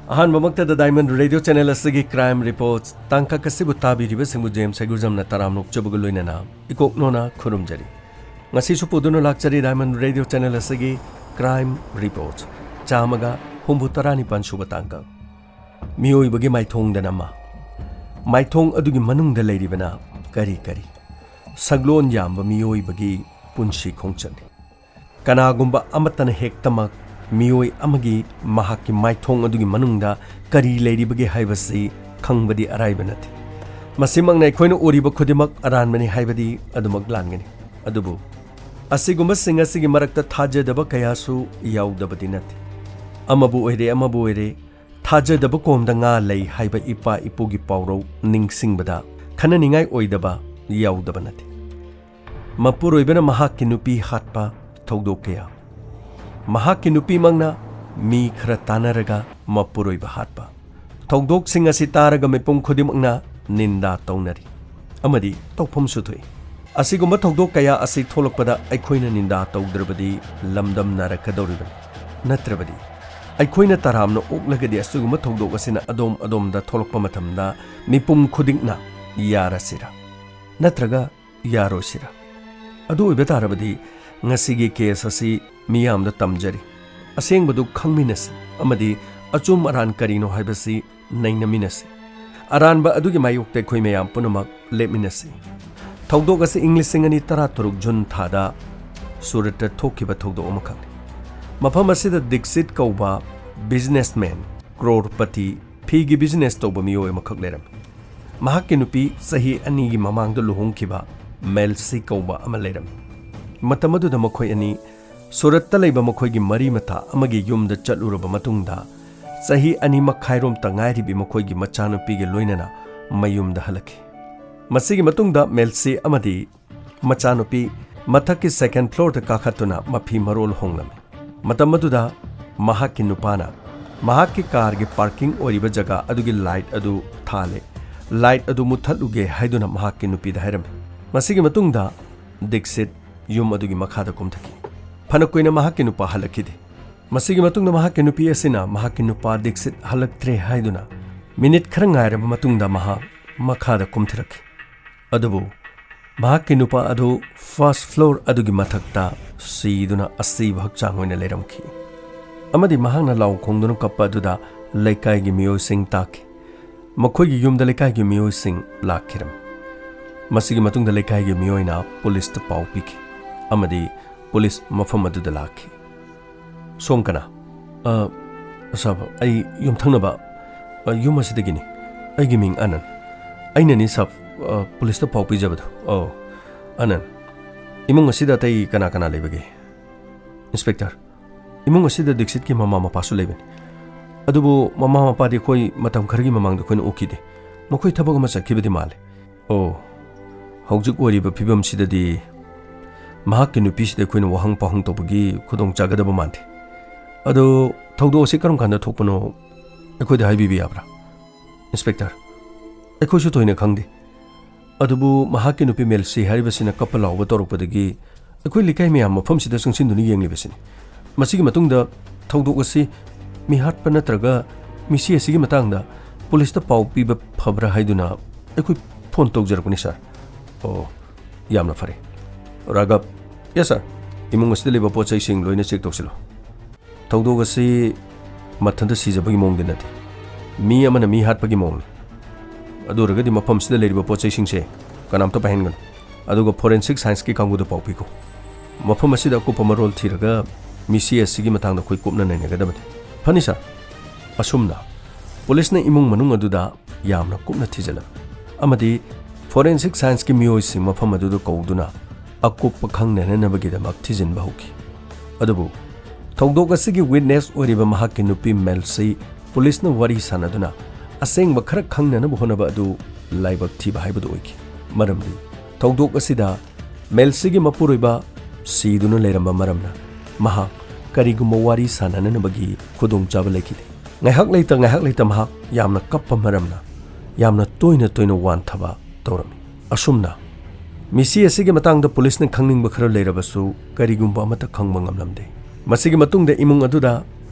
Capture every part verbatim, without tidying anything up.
ꯑꯍꯥꯟꯕꯃꯛꯇꯗ Diamond Radio Channel ꯑꯁꯤꯒꯤ Crime Reports ꯇꯥꯡꯀꯛ ꯑꯁꯤꯕꯨ ꯇꯥꯕꯤꯔꯤꯕꯁꯤꯡꯕꯨ ꯖꯦꯝꯁ ꯍꯩꯒꯨꯖꯝꯅ ꯇꯔꯥꯝꯅ ꯑꯣꯛꯆꯕꯒ ꯂꯣꯏꯅꯅ ꯏꯀꯣꯛꯅꯣꯅ ꯈꯨꯔꯨꯝꯖꯔꯤ꯫ ꯉꯁꯤꯁꯨ ꯄꯨꯗꯨꯅ ꯂꯥꯛꯆꯔꯤ Diamond Radio Channel ꯑꯁꯤꯒꯤ Crime Reports ꯆꯥꯝꯃꯒ ꯍꯨꯝꯐꯨ ꯇꯔꯥꯅꯤꯄꯥꯟ ꯁꯨꯕ ꯇꯥꯡꯀꯛ꯫ ꯃꯤꯑꯣꯏꯕꯒꯤ ꯃꯥꯏꯊꯣꯡꯗꯅ ꯑꯃ, ꯃꯥꯏꯊꯣꯡ ꯑꯗꯨꯒꯤ ꯃꯅꯨꯡꯗ ꯂꯩꯔꯤꯕꯅ ꯀꯔꯤ ꯀꯔꯤ? ꯁꯛꯂꯣꯟ ꯌꯥꯝꯕ ꯃꯤꯑꯣꯏꯕꯒꯤ ꯄꯨꯟꯁꯤ ꯈꯣꯡꯆꯠꯅꯤ꯫ ꯀꯅꯥꯒꯨꯝꯕ ꯑꯃꯠꯇꯅ ꯍꯦꯛꯇꯃꯛ ꯃꯤꯑꯣꯏ ꯑꯃꯒꯤ ꯃꯍꯥꯛꯀꯤ ꯃꯥꯏꯊꯣꯡ ꯑꯗꯨꯒꯤ ꯃꯅꯨꯡꯗ ꯀꯔꯤ ꯂꯩꯔꯤꯕꯒꯦ ꯍꯥꯏꯕꯁꯤ ꯈꯪꯕꯗꯤ ꯑꯔꯥꯏꯕ ꯅꯠꯇꯦ꯫ ꯃꯁꯤꯃꯛꯅ ꯑꯩꯈꯣꯏꯅ ꯎꯔꯤꯕ ꯈꯨꯗꯤꯡꯃꯛ ꯑꯔꯥꯟꯕꯅꯤ ꯍꯥꯏꯕꯗꯤ ꯑꯗꯨꯃꯛ ꯂꯥꯟꯒꯅꯤ꯫ ꯑꯗꯨꯕꯨ ꯑꯁꯤꯒꯨꯝꯕꯁꯤꯡ ꯑꯁꯤꯒꯤ ꯃꯔꯛꯇ ꯊꯥꯖꯗꯕ ꯀꯌꯥꯁꯨ ꯌꯥꯎꯗꯕꯗꯤ ꯅꯠꯇꯦ꯫ ꯑꯃꯕꯨ ꯑꯣꯏꯔꯦ, ꯑꯃꯕꯨ ꯑꯣꯏꯔꯦ, ꯊꯥꯖꯗꯕ ꯀꯣꯝꯗ ꯉꯥ ꯂꯩ ꯍꯥꯏꯕ ꯏꯄꯥ ꯏꯄꯨꯒꯤ ꯄꯥꯎꯔꯧ ꯅꯤꯡꯁꯤꯡꯕꯗ ꯈꯟꯅꯅꯤꯡꯉꯥꯏ ꯑꯣꯏꯗꯕ ꯌꯥꯎꯗꯕ ꯅꯠꯇꯦ꯫ ꯃꯄꯨꯔꯣꯏꯕꯅ ꯃꯍꯥꯛꯀꯤ ꯅꯨꯄꯤ ꯍꯥꯠꯄ ꯊꯧꯗꯣꯛ ꯀꯌꯥ꯫ ꯃꯍꯥꯛꯀꯤ ꯅꯨꯄꯤꯃꯛꯅ ꯃꯤ ꯈꯔ ꯇꯥꯟꯅꯔꯒ ꯃꯄꯨꯔꯣꯏꯕ ꯍꯥꯠꯄ꯫ ꯊꯧꯗꯣꯛꯁꯤꯡ ꯑꯁꯤ ꯇꯥꯔꯒ ꯃꯤꯄꯨꯝ ꯈꯨꯗꯤꯡꯃꯛꯅ ꯅꯤꯟꯗꯥ ꯇꯧꯅꯔꯤ ꯑꯃꯗꯤ ꯇꯧꯐꯝꯁꯨ ꯊꯣꯛꯏ꯫ ꯑꯁꯤꯒꯨꯝꯕ ꯊꯧꯗꯣꯛ ꯀꯌꯥ ꯑꯁꯤ ꯊꯣꯛꯂꯛꯄꯗ ꯑꯩꯈꯣꯏꯅ ꯅꯤꯟꯗꯥ ꯇꯧꯗ꯭ꯔꯕꯗꯤ ꯂꯝꯗꯝꯅꯔꯛꯀꯗꯧꯔꯤꯕꯅꯤ꯫ ꯅꯠꯇ꯭ꯔꯕꯗꯤ ꯑꯩꯈꯣꯏꯅ ꯇꯔꯥꯝꯅ ꯑꯣꯛꯂꯒꯗꯤ ꯑꯁꯤꯒꯨꯝꯕ ꯊꯧꯗꯣꯛ ꯑꯁꯤꯅ ꯑꯗꯣꯝ ꯑꯗꯣꯝꯗ ꯊꯣꯛꯂꯛꯄ ꯃꯇꯝꯗ ꯃꯤꯄꯨꯝ ꯈꯨꯗꯤꯡꯅ ꯌꯥꯔꯁꯤꯔꯥ? ꯅꯠꯇ꯭ꯔꯒ ꯌꯥꯔꯣꯏꯁꯤꯔꯥ? ꯑꯗꯨ ꯑꯣꯏꯕ ꯇꯥꯔꯕꯗꯤ ꯉꯁꯤꯒꯤ ꯀꯦꯁ ꯑꯁꯤ ꯃꯤꯌꯥꯝꯗ ꯇꯝꯖꯔꯤ꯫ ꯑꯁꯦꯡꯕꯗꯨ ꯈꯪꯃꯤꯟꯅꯁꯤ ꯑꯃꯗꯤ ꯑꯆꯨꯝ ꯑꯔꯥꯟ ꯀꯔꯤꯅꯣ ꯍꯥꯏꯕꯁꯤ ꯅꯩꯅꯃꯤꯟꯅꯁꯤ꯫ ꯑꯔꯥꯟꯕ ꯑꯗꯨꯒꯤ ꯃꯥꯌꯣꯛꯇ ꯑꯩꯈꯣꯏ ꯃꯌꯥꯝ ꯄꯨꯝꯅꯃꯛ ꯂꯦꯞꯃꯤꯟꯅꯁꯤ꯫ ꯊꯧꯗꯣꯛ ꯑꯁꯤ ꯏꯪ ꯂꯤꯁꯤꯡ ꯑꯅꯤ ꯇꯔꯥꯇꯔꯨꯛ ꯖꯨꯟ ꯊꯥꯗ ꯁꯨꯔꯠꯇ ꯊꯣꯛꯈꯤꯕ ꯊꯧꯗꯣꯛ ꯑꯃꯈꯛꯅꯤ꯫ ꯃꯐꯝ ꯑꯁꯤꯗ ꯗꯤꯛꯁꯤꯠ ꯀꯧꯕ ꯕꯤꯖꯤꯅꯦꯁꯃꯦꯟ, ꯀ꯭ꯔꯣꯔꯄꯇꯤ, ꯐꯤꯒꯤ ꯕꯤꯖꯤꯅꯦꯁ ꯇꯧꯕ ꯃꯤꯑꯣꯏ ꯑꯃꯈꯛ ꯂꯩꯔꯝꯃꯤ꯫ ꯃꯍꯥꯛꯀꯤ ꯅꯨꯄꯤ ꯆꯍꯤ ꯑꯅꯤꯒꯤ ꯃꯃꯥꯡꯗ ꯂꯨꯍꯣꯡꯈꯤꯕ ꯃꯦꯜꯁꯤ ꯀꯧꯕ ꯑꯃ ꯂꯩꯔꯝꯃꯤ꯫ ꯃꯇꯝ ꯑꯗꯨꯗ ꯃꯈꯣꯏ ꯑꯅꯤ ꯁꯨꯔꯠꯇ ꯂꯩꯕ ꯃꯈꯣꯏꯒꯤ ꯃꯔꯤ ꯃꯇꯥ ꯑꯃꯒꯤ ꯌꯨꯝꯗ ꯆꯠꯂꯨꯔꯕ ꯃꯇꯨꯡꯗ, ꯆꯍꯤ ꯑꯅꯤ ꯃꯈꯥꯏꯔꯣꯝꯇ ꯉꯥꯏꯔꯤꯕꯤ ꯃꯈꯣꯏꯒꯤ ꯃꯆꯥꯅꯨꯄꯤꯒ ꯂꯣꯏꯅꯅ ꯃꯌꯨꯝꯗ ꯍꯜꯂꯛꯈꯤ꯫ ꯃꯁꯤꯒꯤ ꯃꯇꯨꯡꯗ ꯃꯦꯜꯁꯤ ꯑꯃꯗꯤ ꯃꯆꯥꯅꯨꯄꯤ ꯃꯊꯛꯀꯤ ꯁꯦꯀꯦꯟ ꯐ꯭ꯂꯣꯔꯗ ꯀꯥꯈꯠꯇꯨꯅ ꯃꯐꯤ ꯃꯔꯣꯜ ꯍꯣꯡꯂꯝꯃꯤ꯫ ꯃꯇꯝ ꯑꯗꯨꯗ ꯃꯍꯥꯛꯀꯤ ꯅꯨꯄꯥꯅ ꯃꯍꯥꯛꯀꯤ ꯀꯥꯔꯒꯤ ꯄꯥꯔꯀꯤꯡ ꯑꯣꯏꯔꯤꯕ ꯖꯒꯥ ꯑꯗꯨꯒꯤ ꯂꯥꯏꯠ ꯑꯗꯨ ꯊꯥꯜꯂꯦ꯫ ꯂꯥꯏꯠ ꯑꯗꯨ ꯃꯨꯠꯊꯠꯂꯨꯒꯦ ꯍꯥꯏꯗꯨꯅ ꯃꯍꯥꯛꯀꯤ ꯅꯨꯄꯤꯗ ꯍꯥꯏꯔꯝꯃꯤ꯫ ꯃꯁꯤꯒꯤ ꯃꯇꯨꯡꯗ ꯗꯤꯛꯁꯤꯠ ꯌꯨꯝ ꯑꯗꯨꯒꯤ ꯃꯈꯥꯗ ꯀꯨꯝꯊꯈꯤ꯫ ꯐꯅ ꯀꯨꯏꯅ ꯃꯍꯥꯛꯀꯤ ꯅꯨꯄꯥ ꯍꯜꯂꯛꯈꯤꯗꯦ꯫ ꯃꯁꯤꯒꯤ ꯃꯇꯨꯡꯗ ꯃꯍꯥꯛꯀꯤ ꯅꯨꯄꯤ ꯑꯁꯤꯅ ꯃꯍꯥꯛꯀꯤ ꯅꯨꯄꯥ ꯗꯤꯛꯁꯤꯠ ꯍꯜꯂꯛꯇ꯭ꯔꯦ ꯍꯥꯏꯗꯨꯅ ꯃꯤꯅꯤꯠ ꯈꯔ ꯉꯥꯏꯔꯕ ꯃꯇꯨꯡꯗ ꯃꯍꯥꯛ ꯃꯈꯥꯗ ꯀꯨꯝꯊꯔꯛꯈꯤ꯫ ꯑꯗꯨꯕꯨ ꯃꯍꯥꯛꯀꯤ ꯅꯨꯄꯥ ꯑꯗꯨ ꯐꯥꯔꯁ ꯐ꯭ꯂꯣꯔ ꯑꯗꯨꯒꯤ ꯃꯊꯛꯇ ꯁꯤꯗꯨꯅ ꯑꯁꯤꯕ ꯍꯛꯆꯥꯡ ꯑꯣꯏꯅ ꯂꯩꯔꯝꯈꯤ꯫ ꯑꯃꯗꯤ ꯃꯍꯥꯛꯅ ꯂꯥꯎ ꯈꯣꯡꯗꯨꯅ ꯀꯞꯄ ꯑꯗꯨꯗ ꯂꯩꯀꯥꯏꯒꯤ ꯃꯤꯑꯣꯏꯁꯤꯡ ꯇꯥꯈꯤ꯫ ꯃꯈꯣꯏꯒꯤ ꯌꯨꯝꯗ ꯂꯩꯀꯥꯏꯒꯤ ꯃꯤꯑꯣꯏꯁꯤꯡ ꯂꯥꯛꯈꯤꯔꯝꯃꯤ꯫ ꯃꯁꯤꯒꯤ ꯃꯇꯨꯡꯗ ꯂꯩꯀꯥꯏꯒꯤ ꯃꯤꯑꯣꯏꯅ ꯄꯨꯂꯤꯁꯇ ꯄꯥꯎ ꯄꯤꯈꯤ ꯑꯃꯗꯤ ꯄꯨꯂꯤꯁ ꯃꯐꯝ ꯑꯗꯨꯗ ꯂꯥꯛꯈꯤ꯫ "ꯁꯣꯝ ꯀꯅꯥ?" "ꯑ, ꯁꯥꯔ, ꯑꯩ ꯌꯨꯝꯊꯪꯅꯕ, ꯑ, ꯌꯨꯝ ꯑꯁꯤꯗꯒꯤꯅꯤ꯫ ꯑꯩꯒꯤ ꯃꯤꯡ ꯑꯅꯟ꯫" "ꯑꯩꯅꯅꯤ ꯁꯥꯔ, ꯑ, ꯄꯨꯂꯤꯁꯇ ꯄꯥꯎ ꯄꯤꯖꯕꯗꯣ꯫" "ꯑꯣ, ꯑꯅꯟ, ꯏꯃꯨꯡ ꯑꯁꯤꯗ ꯑꯇꯩ ꯀꯅꯥ ꯀꯅꯥ ꯂꯩꯕꯒꯦ?" "ꯏꯟꯁꯄꯦꯛꯇꯔ, ꯏꯃꯨꯡ ꯑꯁꯤꯗ ꯗꯤꯛꯁꯤꯠꯀꯤ ꯃꯃꯥ ꯃꯄꯥꯁꯨ ꯂꯩꯕꯅꯤ꯫ ꯑꯗꯨꯕꯨ ꯃꯃꯥ ꯃꯄꯥꯗꯤ ꯑꯩꯈꯣꯏ ꯃꯇꯝ ꯈꯔꯒꯤ ꯃꯃꯥꯡꯗ ꯑꯩꯈꯣꯏꯅ ꯎꯈꯤꯗꯦ꯫ ꯃꯈꯣꯏ ꯊꯕꯛ ꯑꯃ ꯆꯠꯈꯤꯕꯗꯤ ꯃꯥꯜꯂꯤ꯫" "ꯑꯣ, ꯍꯧꯖꯤꯛ ꯑꯣꯏꯔꯤꯕ ꯐꯤꯕꯝꯁꯤꯗꯗꯤ ꯃꯍꯥꯛꯀꯤ ꯅꯨꯄꯤꯁꯤꯗ ꯑꯩꯈꯣꯏꯅ ꯋꯥꯍꯪ ꯄꯥꯎꯍꯪ ꯇꯧꯕꯒꯤ ꯈꯨꯗꯣꯡ ꯆꯥꯒꯗꯕ ꯃꯥꯟꯗꯦ꯫ ꯑꯗꯣ ꯊꯧꯗꯣꯛ ꯑꯁꯤ ꯀꯔꯝ ꯀꯥꯟꯗ ꯊꯣꯛꯄꯅꯣ ꯑꯩꯈꯣꯏꯗ ꯍꯥꯏꯕꯤꯕ ꯌꯥꯕ꯭ꯔꯥ?" "ꯏꯟꯁꯄꯦꯛꯇꯔ, ꯑꯩꯈꯣꯏꯁꯨ ꯊꯣꯏꯅ ꯈꯪꯗꯦ꯫ ꯑꯗꯨꯕꯨ ꯃꯍꯥꯛꯀꯤ ꯅꯨꯄꯤ ꯃꯦꯜꯁꯤ ꯍꯥꯏꯔꯤꯕꯁꯤꯅ ꯀꯞꯄ ꯂꯥꯎꯕ ꯇꯧꯔꯛꯄꯗꯒꯤ ꯑꯩꯈꯣꯏ ꯂꯩꯀꯥꯏ ꯃꯌꯥꯝ ꯃꯐꯝꯁꯤꯗ ꯆꯪꯁꯤꯟꯗꯨꯅ ꯌꯦꯡꯂꯤꯕꯁꯤꯅꯤ꯫ ꯃꯁꯤꯒꯤ ꯃꯇꯨꯡꯗ ꯊꯧꯗꯣꯛ ꯑꯁꯤ ꯃꯤꯍꯥꯠꯄ ꯅꯠꯇ꯭ꯔꯒ ꯃꯤꯁꯤ ꯑꯁꯤꯒꯤ ꯃꯇꯥꯡꯗ ꯄꯨꯂꯤꯁꯇ ꯄꯥꯎ ꯄꯤꯕ ꯐꯕ꯭ꯔꯥ ꯍꯥꯏꯗꯨꯅ ꯑꯩꯈꯣꯏ ꯐꯣꯟ ꯇꯧꯖꯔꯛꯄꯅꯤ, ꯁꯥꯔ꯫" "ꯑꯣ, ꯌꯥꯝꯅ ꯐꯔꯦ꯫ ꯔꯥꯘꯕ꯫" "ꯌꯦꯁ, ꯁꯥꯔ꯫" "ꯏꯃꯨꯡ ꯑꯁꯤꯗ ꯂꯩꯕ ꯄꯣꯠ ꯆꯩꯁꯤꯡ ꯂꯣꯏꯅ ꯆꯦꯛ ꯇꯧꯁꯤꯜꯂꯨ꯫ ꯊꯧꯗꯣꯛ ꯑꯁꯤ ꯃꯊꯟꯇ ꯁꯤꯖꯕꯒꯤ ꯃꯑꯣꯡꯗꯤ ꯅꯠꯇꯦ꯫ ꯃꯤ ꯑꯃꯅ ꯃꯤ ꯍꯥꯠꯄꯒꯤ ꯃꯑꯣꯡꯅꯤ꯫ ꯑꯗꯨ ꯑꯣꯏꯔꯒꯗꯤ ꯃꯐꯝꯁꯤꯗ ꯂꯩꯔꯤꯕ ꯄꯣꯠ ꯆꯩꯁꯤꯡꯁꯦ ꯀꯅꯥꯝꯇ ꯄꯥꯏꯍꯟꯒꯅꯨ꯫ ꯑꯗꯨꯒ ꯐꯣꯔꯦꯟꯁꯤꯛ ꯁꯥꯏꯟꯁꯀꯤ ꯀꯥꯡꯕꯨꯗ ꯄꯥꯎ ꯄꯤꯈꯣ꯫ ꯃꯐꯝ ꯑꯁꯤꯗ ꯑꯀꯨꯞꯄ ꯃꯔꯣꯜ ꯊꯤꯔꯒ ꯃꯤꯁꯤ ꯑꯁꯤꯒꯤ ꯃꯇꯥꯡꯗ ꯑꯩꯈꯣꯏ ꯀꯨꯞꯅ ꯅꯩꯅꯒꯗꯕꯅꯤ꯫" "ꯐꯅꯤ, ꯁꯥꯔ꯫" ꯑꯁꯨꯝꯅ ꯄꯨꯂꯤꯁꯅ ꯏꯃꯨꯡ ꯃꯅꯨꯡ ꯑꯗꯨꯗ ꯌꯥꯝꯅ ꯀꯨꯞꯅ ꯊꯤꯖꯤꯜꯂꯝꯃꯤ ꯑꯃꯗꯤ ꯐꯣꯔꯦꯟꯁꯤꯛ ꯁꯥꯏꯟꯁꯀꯤ ꯃꯤꯑꯣꯏꯁꯤꯡ ꯃꯐꯝ ꯑꯗꯨꯗ ꯀꯧꯗꯨꯅ ꯑꯀꯨꯞꯄ ꯈꯪꯅꯅꯅꯕꯒꯤꯗꯃꯛ ꯊꯤꯖꯤꯟꯕ ꯍꯧꯈꯤ꯫ ꯑꯗꯨꯕꯨ ꯊꯧꯗꯣꯛ ꯑꯁꯤꯒꯤ ꯋꯤꯠꯅꯦꯁ ꯑꯣꯏꯔꯤꯕ ꯃꯍꯥꯛꯀꯤ ꯅꯨꯄꯤ ꯃꯦꯜꯁꯤ ꯄꯨꯂꯤꯁꯅ ꯋꯥꯔꯤ ꯁꯥꯟꯅꯗꯨꯅ ꯑꯁꯦꯡꯕ ꯈꯔ ꯈꯪꯅꯅꯕ ꯍꯣꯠꯅꯕ ꯑꯗꯨ ꯂꯥꯏꯕꯛ ꯊꯤꯕ ꯍꯥꯏꯕꯗꯨ ꯑꯣꯏꯈꯤ꯫ ꯃꯔꯝꯗꯤ ꯊꯧꯗꯣꯛ ꯑꯁꯤꯗ ꯃꯦꯜꯁꯤꯒꯤ ꯃꯄꯨꯔꯣꯏꯕ ꯁꯤꯗꯨꯅ ꯂꯩꯔꯝꯕ ꯃꯔꯝꯅ ꯃꯍꯥꯛ ꯀꯔꯤꯒꯨꯝꯕ ꯋꯥꯔꯤ ꯁꯥꯟꯅꯅꯅꯕꯒꯤ ꯈꯨꯗꯣꯡꯆꯥꯕ ꯂꯩꯈꯤꯗꯦ꯫ ꯉꯥꯏꯍꯥꯛ ꯂꯩꯇ ꯉꯥꯏꯍꯥꯛ ꯂꯩꯇ ꯃꯍꯥꯛ ꯌꯥꯝꯅ ꯀꯞꯄ ꯃꯔꯝꯅ ꯌꯥꯝꯅ ꯇꯣꯏꯅ ꯇꯣꯏꯅ ꯋꯥꯟꯊꯕ ꯇꯧꯔꯝꯃꯤ꯫ ꯑꯁꯨꯝꯅ ꯃꯤꯁꯤ ꯑꯁꯤꯒꯤ ꯃꯇꯥꯡꯗ ꯄꯨꯂꯤꯁꯅ ꯈꯪꯅꯤꯡꯕ ꯈꯔ ꯂꯩꯔꯕꯁꯨ ꯀꯔꯤꯒꯨꯝꯕ ꯑꯃꯠꯇ ꯈꯪꯕ ꯉꯝꯂꯝꯗꯦ꯫ ꯃꯁꯤꯒꯤ ꯃꯇꯨꯡꯗ ꯏꯃꯨꯡ ꯑꯗꯨꯗ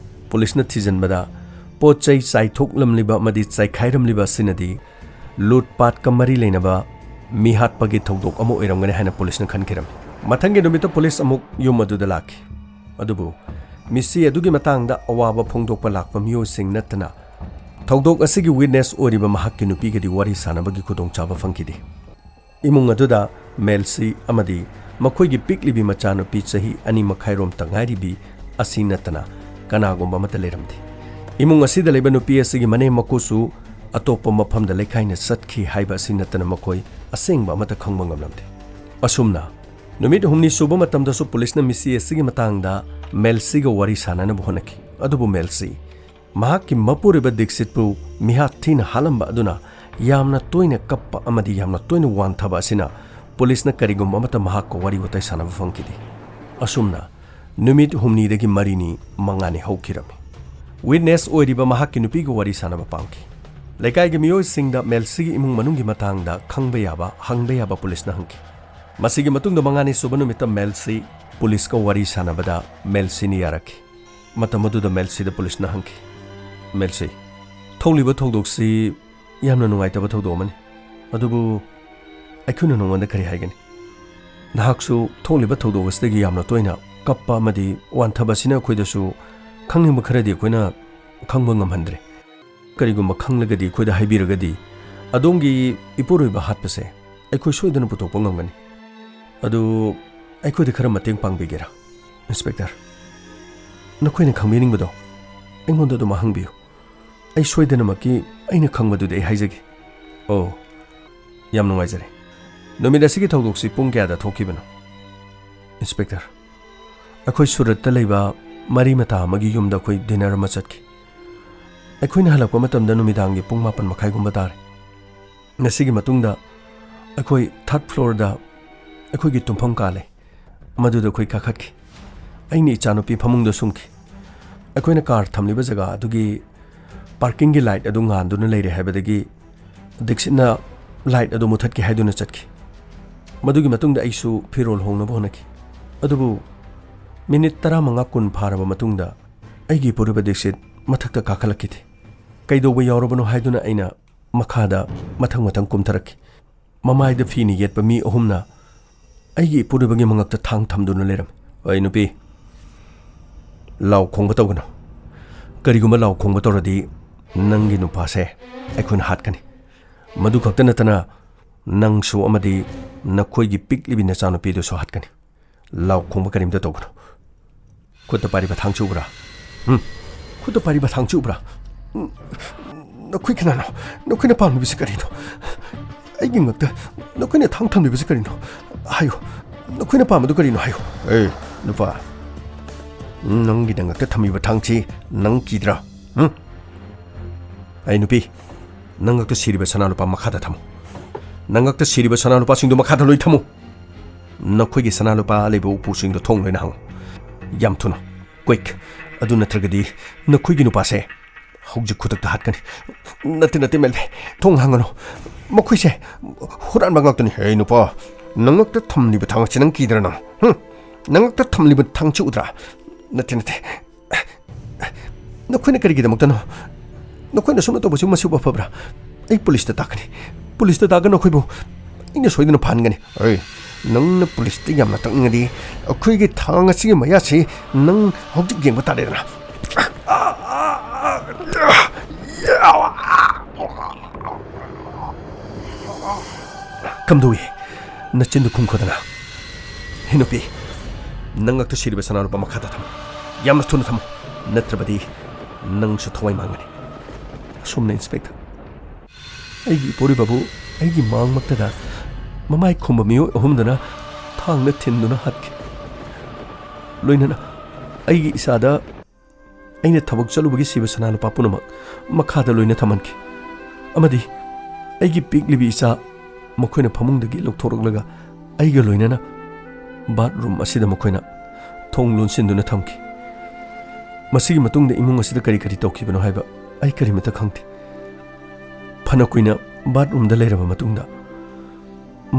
ꯄꯨꯂꯤꯁꯅ ꯊꯤꯖꯤꯟꯕꯗ ꯄꯣꯠ ꯆꯩ ꯆꯥꯏꯊꯣꯛꯂꯝꯂꯤꯕ ꯑꯃꯗꯤ ꯆꯥꯏꯈꯥꯏꯔꯝꯂꯤꯕ ꯑꯁꯤꯅꯗꯤ ꯂꯨꯠ ꯄꯥꯠꯀ ꯃꯔꯤ ꯂꯩꯅꯕ ꯃꯤꯍꯥꯠꯄꯒꯤ ꯊꯧꯗꯣꯛ ꯑꯃ ꯑꯣꯏꯔꯝꯒꯅꯤ ꯍꯥꯏꯅ ꯄꯨꯂꯤꯁꯅ ꯈꯟꯈꯤꯔꯝꯃꯤ꯫ ꯃꯊꯪꯒꯤ ꯅꯨꯃꯤꯠꯇ ꯄꯨꯂꯤꯁ ꯑꯃꯨꯛ ꯌꯨꯝ ꯑꯗꯨꯗ ꯂꯥꯛꯈꯤ꯫ ꯑꯗꯨꯕꯨ ꯃꯤꯁꯤ ꯑꯗꯨꯒꯤ ꯃꯇꯥꯡꯗ ꯑꯋꯥꯕ ꯐꯣꯡꯗꯣꯛꯄ ꯂꯥꯛꯄ ꯃꯤꯑꯣꯏꯁꯤꯡ ꯅꯠꯇꯅ ꯊꯧꯗꯣꯛ ꯑꯁꯤꯒꯤ ꯋꯤꯠꯅꯦꯁ ꯑꯣꯏꯔꯤꯕ ꯃꯍꯥꯛꯀꯤ ꯅꯨꯄꯤꯒꯗꯤ ꯋꯥꯔꯤ ꯁꯥꯟꯅꯕꯒꯤ ꯈꯨꯗꯣꯡꯆꯥꯕ ꯐꯪꯈꯤꯗꯦ꯫ ꯏꯃꯨꯡ ꯑꯗꯨꯗ ꯃꯦꯜꯁꯤ ꯑꯃꯗꯤ ꯃꯈꯣꯏꯒꯤ ꯄꯤꯛꯂꯤꯕꯤ ꯃꯆꯥꯅꯨꯄꯤ ꯆꯍꯤ ꯑꯅꯤ ꯃꯈꯥꯏꯔꯣꯝꯇ ꯉꯥꯏꯔꯤꯕꯤ ꯑꯁꯤ ꯅꯠꯇꯅ ꯀꯅꯥꯒꯨꯝꯕ ꯑꯃꯠꯇ ꯂꯩꯔꯝꯗꯦ꯫ ꯏꯃꯨꯡ ꯑꯁꯤꯗ ꯂꯩꯕ ꯅꯨꯄꯤ ꯑꯁꯤꯒꯤ ꯃꯅꯦꯝ ꯃꯀꯨꯁꯨ ꯑꯇꯣꯞꯄ ꯃꯐꯝꯗ ꯂꯩꯀꯥꯏꯅ ꯆꯠꯈꯤ ꯍꯥꯏꯕ ꯑꯁꯤ ꯅꯠꯇꯅ ꯃꯈꯣꯏ ꯑꯁꯦꯡꯕ ꯑꯃꯠꯇ ꯈꯪꯕ ꯉꯝꯂꯝꯗꯦ꯫ ꯑꯁꯨꯝꯅ ꯅꯨꯃꯤꯠ ꯍꯨꯝꯅꯤ ꯁꯨꯕ ꯃꯇꯝꯗꯁꯨ ꯄꯨꯂꯤꯁꯅ ꯃꯤꯁꯤ ꯑꯁꯤꯒꯤ ꯃꯇꯥꯡꯗ ꯃꯦꯜꯁꯤꯒ ꯋꯥꯔꯤ ꯁꯥꯟꯅꯅꯕ ꯍꯣꯠꯅꯈꯤ꯫ ꯑꯗꯨꯕꯨ ꯃꯦꯜꯁꯤ ꯃꯍꯥꯛꯀꯤ ꯃꯄꯨꯔꯣꯏꯕ ꯗꯤꯛꯁꯤꯠꯄꯨ ꯃꯤꯍꯥꯠ ꯊꯤꯅ ꯍꯥꯠꯂꯝꯕ ꯑꯗꯨꯅ ꯌꯥꯝꯅ ꯇꯣꯏꯅ ꯀꯞꯄ ꯑꯃꯗꯤ ꯌꯥꯝꯅ ꯇꯣꯏꯅ ꯋꯥꯟꯊꯕ ꯑꯁꯤꯅ ꯄꯨꯂꯤꯁꯅ ꯀꯔꯤꯒꯨꯝꯕ ꯑꯃꯠꯇ ꯃꯍꯥꯛꯀ ꯋꯥꯔꯤ ꯋꯥꯇꯥꯏ ꯁꯥꯟꯅꯕ ꯐꯪꯈꯤꯗꯦ꯫ ꯑꯁꯨꯝꯅ ꯅꯨꯃꯤꯠ ꯍꯨꯝꯅꯤꯗꯒꯤ ꯃꯔꯤꯅꯤ ꯃꯉꯥꯅꯤ ꯍꯧꯈꯤꯔꯝꯃꯤ꯫ ꯋꯤꯠꯅꯦꯁ ꯑꯣꯏꯔꯤꯕ ꯃꯍꯥꯛꯀꯤ ꯅꯨꯄꯤꯒ ꯋꯥꯔꯤ ꯁꯥꯟꯅꯕ ꯄꯥꯝꯈꯤ꯫ ꯂꯩꯀꯥꯏꯒꯤ ꯃꯤꯑꯣꯏꯁꯤꯡꯗ ꯃꯦꯜꯁꯤꯒꯤ ꯏꯃꯨꯡ ꯃꯅꯨꯡꯒꯤ ꯃꯇꯥꯡꯗ ꯈꯪꯕ ꯌꯥꯕ, ꯍꯪꯕ ꯌꯥꯕ ꯄꯨꯂꯤꯁꯅ ꯍꯪꯈꯤ꯫ ꯃꯁꯤꯒꯤ ꯃꯇꯨꯡꯗ ꯃꯉꯥꯅꯤ ꯁꯨꯕ ꯅꯨꯃꯤꯠꯇ ꯃꯦꯜꯁꯤ ꯄꯨꯂꯤꯁꯀ ꯋꯥꯔꯤ ꯁꯥꯟꯅꯕꯗ ꯃꯦꯜꯁꯤꯅ ꯌꯥꯔꯛꯈꯤ꯫ ꯃꯇꯝ ꯑꯗꯨꯗ ꯃꯦꯜꯁꯤꯗ ꯄꯨꯂꯤꯁꯅ ꯍꯪꯈꯤ, "ꯃꯦꯜꯁꯤ, ꯊꯣꯛꯂꯤꯕ ꯊꯧꯗꯣꯛꯁꯤ ꯌꯥꯝꯅ ꯅꯨꯡꯉꯥꯏꯇꯕ ꯊꯧꯗꯣꯛ ꯑꯃꯅꯤ꯫ ꯑꯗꯨꯕꯨ ꯑꯩꯈꯣꯏꯅ ꯅꯉꯣꯟꯗ ꯀꯔꯤ ꯍꯥꯏꯒꯅꯤ? ꯅꯍꯥꯛꯁꯨ ꯊꯣꯛꯂꯤꯕ ꯊꯧꯗꯣꯛ ꯑꯁꯤꯗꯒꯤ ꯌꯥꯝꯅ ꯇꯣꯏꯅ ꯀꯞꯄ ꯑꯃꯗꯤ ꯋꯥꯟꯊꯕ ꯑꯁꯤꯅ ꯑꯩꯈꯣꯏꯗꯁꯨ ꯈꯪꯅꯤꯡꯕ ꯈꯔꯗꯤ ꯑꯩꯈꯣꯏꯅ ꯈꯪꯕ ꯉꯝꯍꯟꯗ꯭ꯔꯦ꯫ ꯀꯔꯤꯒꯨꯝꯕ ꯈꯪꯂꯒꯗꯤ ꯑꯩꯈꯣꯏꯗ ꯍꯥꯏꯕꯤꯔꯒꯗꯤ ꯑꯗꯣꯝꯒꯤ ꯏꯄꯨꯔꯣꯏꯕ ꯍꯥꯠꯄꯁꯦ ꯑꯩꯈꯣꯏ ꯁꯣꯏꯗꯅ ꯄꯨꯊꯣꯛꯄ ꯉꯝꯒꯅꯤ꯫ ꯑꯗꯨ ꯑꯩꯈꯣꯏꯗ ꯈꯔ ꯃꯇꯦꯡ ꯄꯥꯡꯕꯤꯒꯦꯔꯥ?" "ꯏꯟꯁꯄꯦꯛꯇꯔ, ꯅꯈꯣꯏꯅ ꯈꯪꯕꯤꯅꯤꯡꯕꯗꯣ ꯑꯩꯉꯣꯟꯗ ꯑꯗꯨꯝ ꯍꯪꯕꯤꯌꯨ꯫ ꯑꯩ ꯁꯣꯏꯗꯅꯃꯛꯀꯤ ꯑꯩꯅ ꯈꯪꯕꯗꯨꯗꯤ ꯑꯩ ꯍꯥꯏꯖꯒꯦ꯫" "ꯑꯣ, ꯌꯥꯝ ꯅꯨꯡꯉꯥꯏꯖꯔꯦ꯫ ꯅꯨꯃꯤꯠ ꯑꯁꯤꯒꯤ ꯊꯧꯗꯣꯛꯁꯤ ꯄꯨꯡ ꯀꯌꯥꯗ ꯊꯣꯛꯈꯤꯕꯅꯣ?" "ꯏꯟꯁꯄꯦꯛꯇꯔ, ꯑꯩꯈꯣꯏ ꯁꯨꯔꯠꯇ ꯂꯩꯕ ꯃꯔꯤ ꯃꯇꯥ ꯑꯃꯒꯤ ꯌꯨꯝꯗ ꯑꯩꯈꯣꯏ ꯗꯤꯅꯔ ꯑꯃ ꯆꯠꯈꯤ꯫ ꯑꯩꯈꯣꯏꯅ ꯍꯜꯂꯛꯄ ꯃꯇꯝꯗ ꯅꯨꯃꯤꯗꯥꯡꯒꯤ ꯄꯨꯡ ꯃꯥꯄꯟ ꯃꯈꯥꯏꯒꯨꯝꯕ ꯇꯥꯔꯦ꯫ ꯃꯁꯤꯒꯤ ꯃꯇꯨꯡꯗ ꯑꯩꯈꯣꯏ ꯊꯥꯔꯠ ꯐ꯭ꯂꯣꯔꯗ ꯑꯩꯈꯣꯏꯒꯤ ꯇꯨꯝꯐꯝ ꯀꯥ ꯂꯩ, ꯃꯗꯨꯗ ꯑꯩꯈꯣꯏ ꯀꯥꯈꯠꯈꯤ꯫ ꯑꯩꯅ ꯏꯆꯥꯅꯨꯄꯤ ꯐꯃꯨꯡꯗ ꯁꯨꯝꯈꯤ꯫ ꯑꯩꯈꯣꯏꯅ ꯀꯥꯔ ꯊꯝꯂꯤꯕ ꯖꯒꯥ ꯑꯗꯨꯒꯤ ꯄꯥꯔꯀꯤꯡꯒꯤ ꯂꯥꯏꯠ ꯑꯗꯨ ꯉꯥꯟꯗꯨꯅ ꯂꯩꯔꯦ ꯍꯥꯏꯕꯗꯒꯤ ꯗꯤꯛꯁꯤꯠꯅ ꯂꯥꯏꯠ ꯑꯗꯨ ꯃꯨꯊꯠꯀꯦ ꯍꯥꯏꯗꯨꯅ ꯆꯠꯈꯤ꯫ ꯃꯗꯨꯒꯤ ꯃꯇꯨꯡꯗ ꯑꯩꯁꯨ ꯐꯤꯔꯣꯜ ꯍꯣꯡꯅꯕ ꯍꯣꯠꯅꯈꯤ꯫ ꯑꯗꯨꯕꯨ ꯃꯤꯅꯤꯠ ꯇꯔꯥꯃꯉꯥ ꯀꯨꯟ ꯐꯥꯔꯕ ꯃꯇꯨꯡꯗ ꯑꯩꯒꯤ ꯏꯄꯨꯔꯣꯏꯕ ꯗꯤꯛꯁꯤꯠ ꯃꯊꯛꯇ ꯀꯥꯈꯠꯂꯛꯈꯤꯗꯦ꯫ ꯀꯩꯗꯧꯕ ꯌꯥꯎꯔꯕꯅꯣ ꯍꯥꯏꯗꯨꯅ ꯑꯩꯅ ꯃꯈꯥꯗ ꯃꯊꯪ ꯃꯊꯪ ꯀꯨꯝꯊꯔꯛꯈꯤ꯫ ꯃꯃꯥꯏꯗ ꯐꯤꯅ ꯌꯦꯠꯄ ꯃꯤ ꯑꯍꯨꯝꯅ ꯑꯩꯒꯤ ꯏꯄꯨꯔꯣꯏꯕꯒꯤ ꯃꯉꯛꯇ ꯊꯥꯡ ꯊꯝꯗꯨꯅ ꯂꯩꯔꯝꯃꯤ꯫ "ꯑꯩ ꯅꯨꯄꯤ, ꯂꯥꯎ ꯈꯣꯡꯕ ꯇꯧꯒꯅꯨ꯫ ꯀꯔꯤꯒꯨꯝꯕ ꯂꯥꯎ ꯈꯣꯡꯕ ꯇꯧꯔꯗꯤ ꯅꯪꯒꯤ ꯅꯨꯄꯥꯁꯦ ꯑꯩꯈꯣꯏꯅ ꯍꯥꯠꯀꯅꯤ꯫ ꯃꯗꯨ ꯈꯛꯇ ꯅꯠꯇꯅ ꯅꯪꯁꯨ ꯑꯃꯗꯤ ꯅꯈꯣꯏꯒꯤ ꯄꯤꯛꯂꯤꯕꯤ ꯅꯆꯥꯅꯨꯄꯤꯗꯨꯁꯨ ꯍꯥꯠꯀꯅꯤ꯫ ꯂꯥꯎ ꯈꯣꯡꯕ ꯀꯔꯤꯝꯇ ꯇꯧꯒꯅꯨ꯫ ꯈꯨꯠꯇ ꯄꯥꯏꯔꯤꯕ ꯊꯥꯡꯁꯤ ꯎꯕ꯭ꯔꯥ? ꯎꯝ? ꯈꯨꯠꯇ ꯄꯥꯏꯔꯤꯕ ꯊꯥꯡꯁꯤ ꯎꯕ꯭ꯔꯥ? ꯎꯝ, ꯅꯈꯣꯏ ꯀꯅꯥꯅꯣ? ꯅꯈꯣꯏꯅ ꯄꯥꯝꯂꯤꯕꯁꯤ ꯀꯔꯤꯅꯣ? ꯑꯩꯒꯤ ꯉꯛꯇ ꯅꯈꯣꯏꯅ ꯊꯥꯡ ꯊꯝꯂꯤꯕꯁꯤ ꯀꯔꯤꯅꯣ? ꯍꯥꯏꯌꯨ, ꯅꯈꯣꯏꯅ ꯄꯥꯝꯕꯗꯨ ꯀꯔꯤꯅꯣ? ꯍꯥꯏꯌꯨ꯫ ꯑꯦ, ꯅꯨꯄꯥ, ꯅꯪꯒꯤ ꯅꯉꯛꯇ ꯊꯝꯂꯤꯕ ꯊꯥꯡꯁꯤ ꯅꯪ ꯀꯤꯗ꯭ꯔꯥ? ꯎꯝ? ꯑꯩ ꯅꯨꯄꯤ, ꯅꯉꯛꯇ ꯁꯤꯔꯤꯕ ꯁꯅꯥ ꯂꯨꯄꯥ ꯃꯈꯥꯗ ꯊꯝꯃꯨ꯫ ꯅꯉꯛꯇ ꯁꯤꯔꯤꯕ ꯁꯅꯥ ꯂꯨꯄꯥꯁꯤꯡꯗꯨ ꯃꯈꯥꯗ ꯂꯣꯏ ꯊꯝꯃꯨ꯫ ꯅꯈꯣꯏꯒꯤ ꯁꯅꯥ ꯂꯨꯄꯥ ꯂꯩꯕ ꯎꯄꯨꯁꯤꯡꯗꯣ ꯊꯣꯡ ꯂꯣꯏꯅ ꯍꯥꯡꯉꯨ꯫ ꯌꯥꯝ ꯊꯨꯅ꯫ ꯀ꯭ꯋꯤꯛ꯫ ꯑꯗꯨ ꯅꯠꯇ꯭ꯔꯒꯗꯤ ꯅꯈꯣꯏꯒꯤ ꯅꯨꯄꯥꯁꯦ ꯍꯧꯖꯤꯛ ꯈꯨꯗꯛꯇ ꯍꯥꯠꯀꯅꯤ꯫ ꯅꯠꯇꯦ, ꯅꯠꯇꯦ, ꯃꯦꯜꯂꯦ꯫ ꯊꯣꯡ ꯍꯥꯡꯒꯅꯨ꯫ ꯃꯈꯣꯏꯁꯦ ꯍꯨꯔꯥꯟꯕ ꯉꯥꯛꯇꯅꯤ꯫ ꯍꯦ, ꯅꯨꯄꯥ, ꯅꯉꯛꯇ ꯊꯝꯂꯤꯕ ꯊꯥꯡ ꯑꯁꯤ ꯅꯪ ꯀꯤꯗ꯭ꯔꯥ ꯅꯪ? ꯍꯨꯝ? ꯅꯉꯛꯇ ꯊꯝꯂꯤꯕ ꯊꯥꯡꯁꯤ ꯎꯗ꯭ꯔꯥ? ꯅꯠꯇꯦ, ꯅꯠꯇꯦ꯫ ꯅꯈꯣꯏꯅ ꯀꯔꯤꯒꯤꯗꯃꯛꯇꯅꯣ? ꯅꯈꯣꯏꯅ ꯁꯨꯝꯅ ꯇꯧꯕꯁꯤ ꯃꯁꯤꯕꯨ ꯐꯕ꯭ꯔꯥ? ꯑꯩ ꯄꯨꯂꯤꯁꯇ ꯇꯥꯛꯀꯅꯤ꯫ ꯄꯨꯂꯤꯁꯇ ꯇꯥꯛꯑꯒ ꯅꯈꯣꯏꯕꯨ ꯑꯩꯅ ꯁꯣꯏꯗꯅ ꯐꯥꯍꯟꯒꯅꯤ꯫ ꯑꯦ, ꯅꯪꯅ ꯄꯨꯂꯤꯁꯇ ꯌꯥꯝꯅ ꯇꯛꯅꯤꯡꯉꯗꯤ ꯑꯩꯈꯣꯏꯒꯤ ꯊꯥꯡ ꯑꯁꯤꯒꯤ ꯃꯌꯥꯁꯤ ꯅꯪ ꯍꯧꯖꯤꯛ ꯌꯦꯡꯕ ꯇꯥꯔꯦꯗꯅ꯫ ꯀꯝꯗꯧꯏ? ꯅꯆꯤꯟꯗꯨ ꯈꯨꯝꯈꯣꯗꯅ꯫ ꯍꯦ ꯅꯨꯄꯤ, ꯅꯉꯛꯇ ꯁꯤꯔꯤꯕ ꯁꯅꯥ ꯂꯨꯄꯥ ꯃꯈꯥꯗ ꯊꯝꯃꯨ꯫ ꯌꯥꯝꯅ ꯊꯨꯅ ꯊꯝꯃꯨ꯫ ꯅꯠꯇ꯭ꯔꯕꯗꯤ ꯅꯪꯁꯨ ꯊꯋꯥꯏ ꯃꯥꯡꯒꯅꯤ꯫ ꯑꯁꯨꯝꯅ, ꯏꯟꯁꯄꯦꯛꯇꯔ, ꯑꯩꯒꯤ ꯏꯄꯨꯔꯣꯏꯕꯕꯨ ꯑꯩꯒꯤ ꯃꯥꯡꯃꯛꯇꯗ ꯃꯃꯥꯏ ꯈꯨꯝꯕ ꯃꯤꯑꯣꯏ ꯑꯍꯨꯝꯗꯨꯅ ꯊꯥꯡꯅ ꯊꯤꯟꯗꯨꯅ ꯍꯥꯠꯈꯤ꯫ ꯂꯣꯏꯅꯅ ꯑꯩꯒꯤ ꯏꯆꯥꯗ ꯑꯩꯅ ꯊꯕꯛ ꯆꯠꯂꯨꯕꯒꯤ ꯁꯤꯕ ꯁꯅꯥ ꯂꯨꯄꯥ ꯄꯨꯝꯅꯃꯛ ꯃꯈꯥꯗ ꯂꯣꯏꯅ ꯊꯝꯍꯟꯈꯤ꯫ ꯑꯃꯗꯤ ꯑꯩꯒꯤ ꯄꯤꯛꯂꯤꯕꯤ ꯏꯆꯥ ꯃꯈꯣꯏꯅ ꯐꯃꯨꯡꯗꯒꯤ ꯂꯧꯊꯣꯔꯛꯂꯒ ꯑꯩꯒ ꯂꯣꯏꯅꯅ ꯕꯥꯠꯔꯨꯝ ꯑꯁꯤꯗ ꯃꯈꯣꯏꯅ ꯊꯣꯡ ꯂꯣꯟꯁꯤꯟꯗꯨꯅ ꯊꯝꯈꯤ꯫ ꯃꯁꯤꯒꯤ ꯃꯇꯨꯡꯗ ꯏꯃꯨꯡ ꯑꯁꯤꯗ ꯀꯔꯤ ꯀꯔꯤ ꯇꯧꯈꯤꯕꯅꯣ ꯍꯥꯏꯕ ꯑꯩ ꯀꯔꯤꯃꯠꯇ ꯈꯪꯗꯦ꯫ ꯐꯅ ꯀꯨꯏꯅ ꯕꯥꯠꯔꯨꯝꯗ ꯂꯩꯔꯕ ꯃꯇꯨꯡꯗ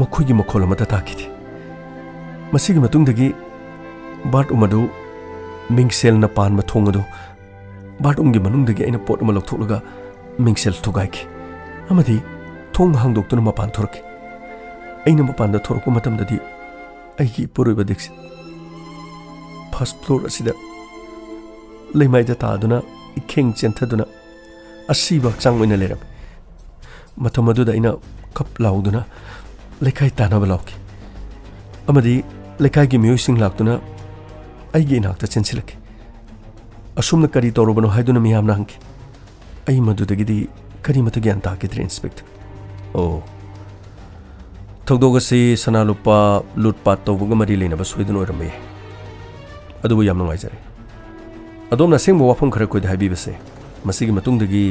ꯃꯈꯣꯏꯒꯤ ꯃꯈꯣꯜ ꯑꯃꯠꯇ ꯇꯥꯈꯤꯗꯦ꯫ ꯃꯁꯤꯒꯤ ꯃꯇꯨꯡꯗꯒꯤ ꯕꯥꯠꯔꯨꯝ ꯑꯗꯨ ꯃꯤꯡꯁꯦꯜꯅ ꯄꯥꯟꯕ ꯊꯣꯡ ꯑꯗꯨ, ꯕꯥꯠꯔꯨꯝꯒꯤ ꯃꯅꯨꯡꯗꯒꯤ ꯑꯩꯅ ꯄꯣꯠ ꯑꯃ ꯂꯧꯊꯣꯛꯂꯒ ꯃꯤꯡꯁꯦꯜ ꯊꯨꯒꯥꯏꯈꯤ ꯑꯃꯗꯤ ꯊꯣꯡ ꯍꯥꯡꯗꯣꯛꯇꯨꯅ ꯃꯄꯥꯟ ꯊꯣꯔꯛꯈꯤ꯫ ꯑꯩꯅ ꯃꯄꯥꯟꯗ ꯊꯣꯔꯛꯄ ꯃꯇꯝꯗꯗꯤ ꯑꯩꯒꯤ ꯏꯄꯨꯔꯣꯏꯕ ꯗꯤꯛꯁꯤꯠ ꯐꯥꯔꯁ ꯐ꯭ꯂꯣꯔ ꯑꯁꯤꯗ ꯂꯩꯃꯥꯏꯗ ꯇꯥꯗꯨꯅ ꯏꯈꯦꯡ ꯆꯦꯟꯊꯗꯨꯅ ꯑꯁꯤꯕ ꯍꯛꯆꯥꯡ ꯑꯣꯏꯅ ꯂꯩꯔꯝꯃꯤ꯫ ꯃꯇꯝ ꯑꯗꯨꯗ ꯑꯩꯅ ꯈꯞ ꯂꯥꯎꯗꯨꯅ ꯂꯩꯀꯥꯏ ꯇꯥꯅꯕ ꯂꯥꯎꯈꯤ ꯑꯃꯗꯤ ꯂꯩꯀꯥꯏꯒꯤ ꯃꯤꯑꯣꯏꯁꯤꯡ ꯂꯥꯛꯇꯨꯅ ꯑꯩꯒꯤ ꯏꯅꯥꯛꯇ ꯆꯦꯟꯁꯤꯜꯂꯛꯈꯤ꯫ "ꯑꯁꯨꯝꯅ ꯀꯔꯤ ꯇꯧꯔꯕꯅꯣ?" ꯍꯥꯏꯗꯨꯅ ꯃꯤꯌꯥꯝꯅ ꯍꯪꯈꯤ꯫ ꯑꯩ ꯃꯗꯨꯗꯒꯤꯗꯤ ꯀꯔꯤꯃꯠꯇ ꯒ꯭ꯌꯥꯟ ꯇꯥꯈꯤꯗ꯭ꯔꯦ, ꯏꯟꯁꯄꯦꯛꯇꯔ꯫ ꯑꯣ, ꯊꯧꯗꯣꯛ ꯑꯁꯤ ꯁꯅꯥ ꯂꯨꯄꯥ ꯂꯨꯠꯄꯥꯠ ꯇꯧꯕꯒ ꯃꯔꯤ ꯂꯩꯅꯕ ꯁꯣꯏꯗꯅ ꯑꯣꯏꯔꯝꯕ ꯌꯥꯏ꯫ ꯑꯗꯨꯕꯨ ꯌꯥꯝ ꯅꯨꯡꯉꯥꯏꯖꯔꯦ꯫ ꯑꯗꯣꯝꯅ ꯑꯁꯦꯡꯕ ꯋꯥꯐꯝ ꯈꯔ ꯑꯩꯈꯣꯏꯗ ꯍꯥꯏꯕꯤꯕꯁꯦ꯫ ꯃꯁꯤꯒꯤ ꯃꯇꯨꯡꯗꯒꯤ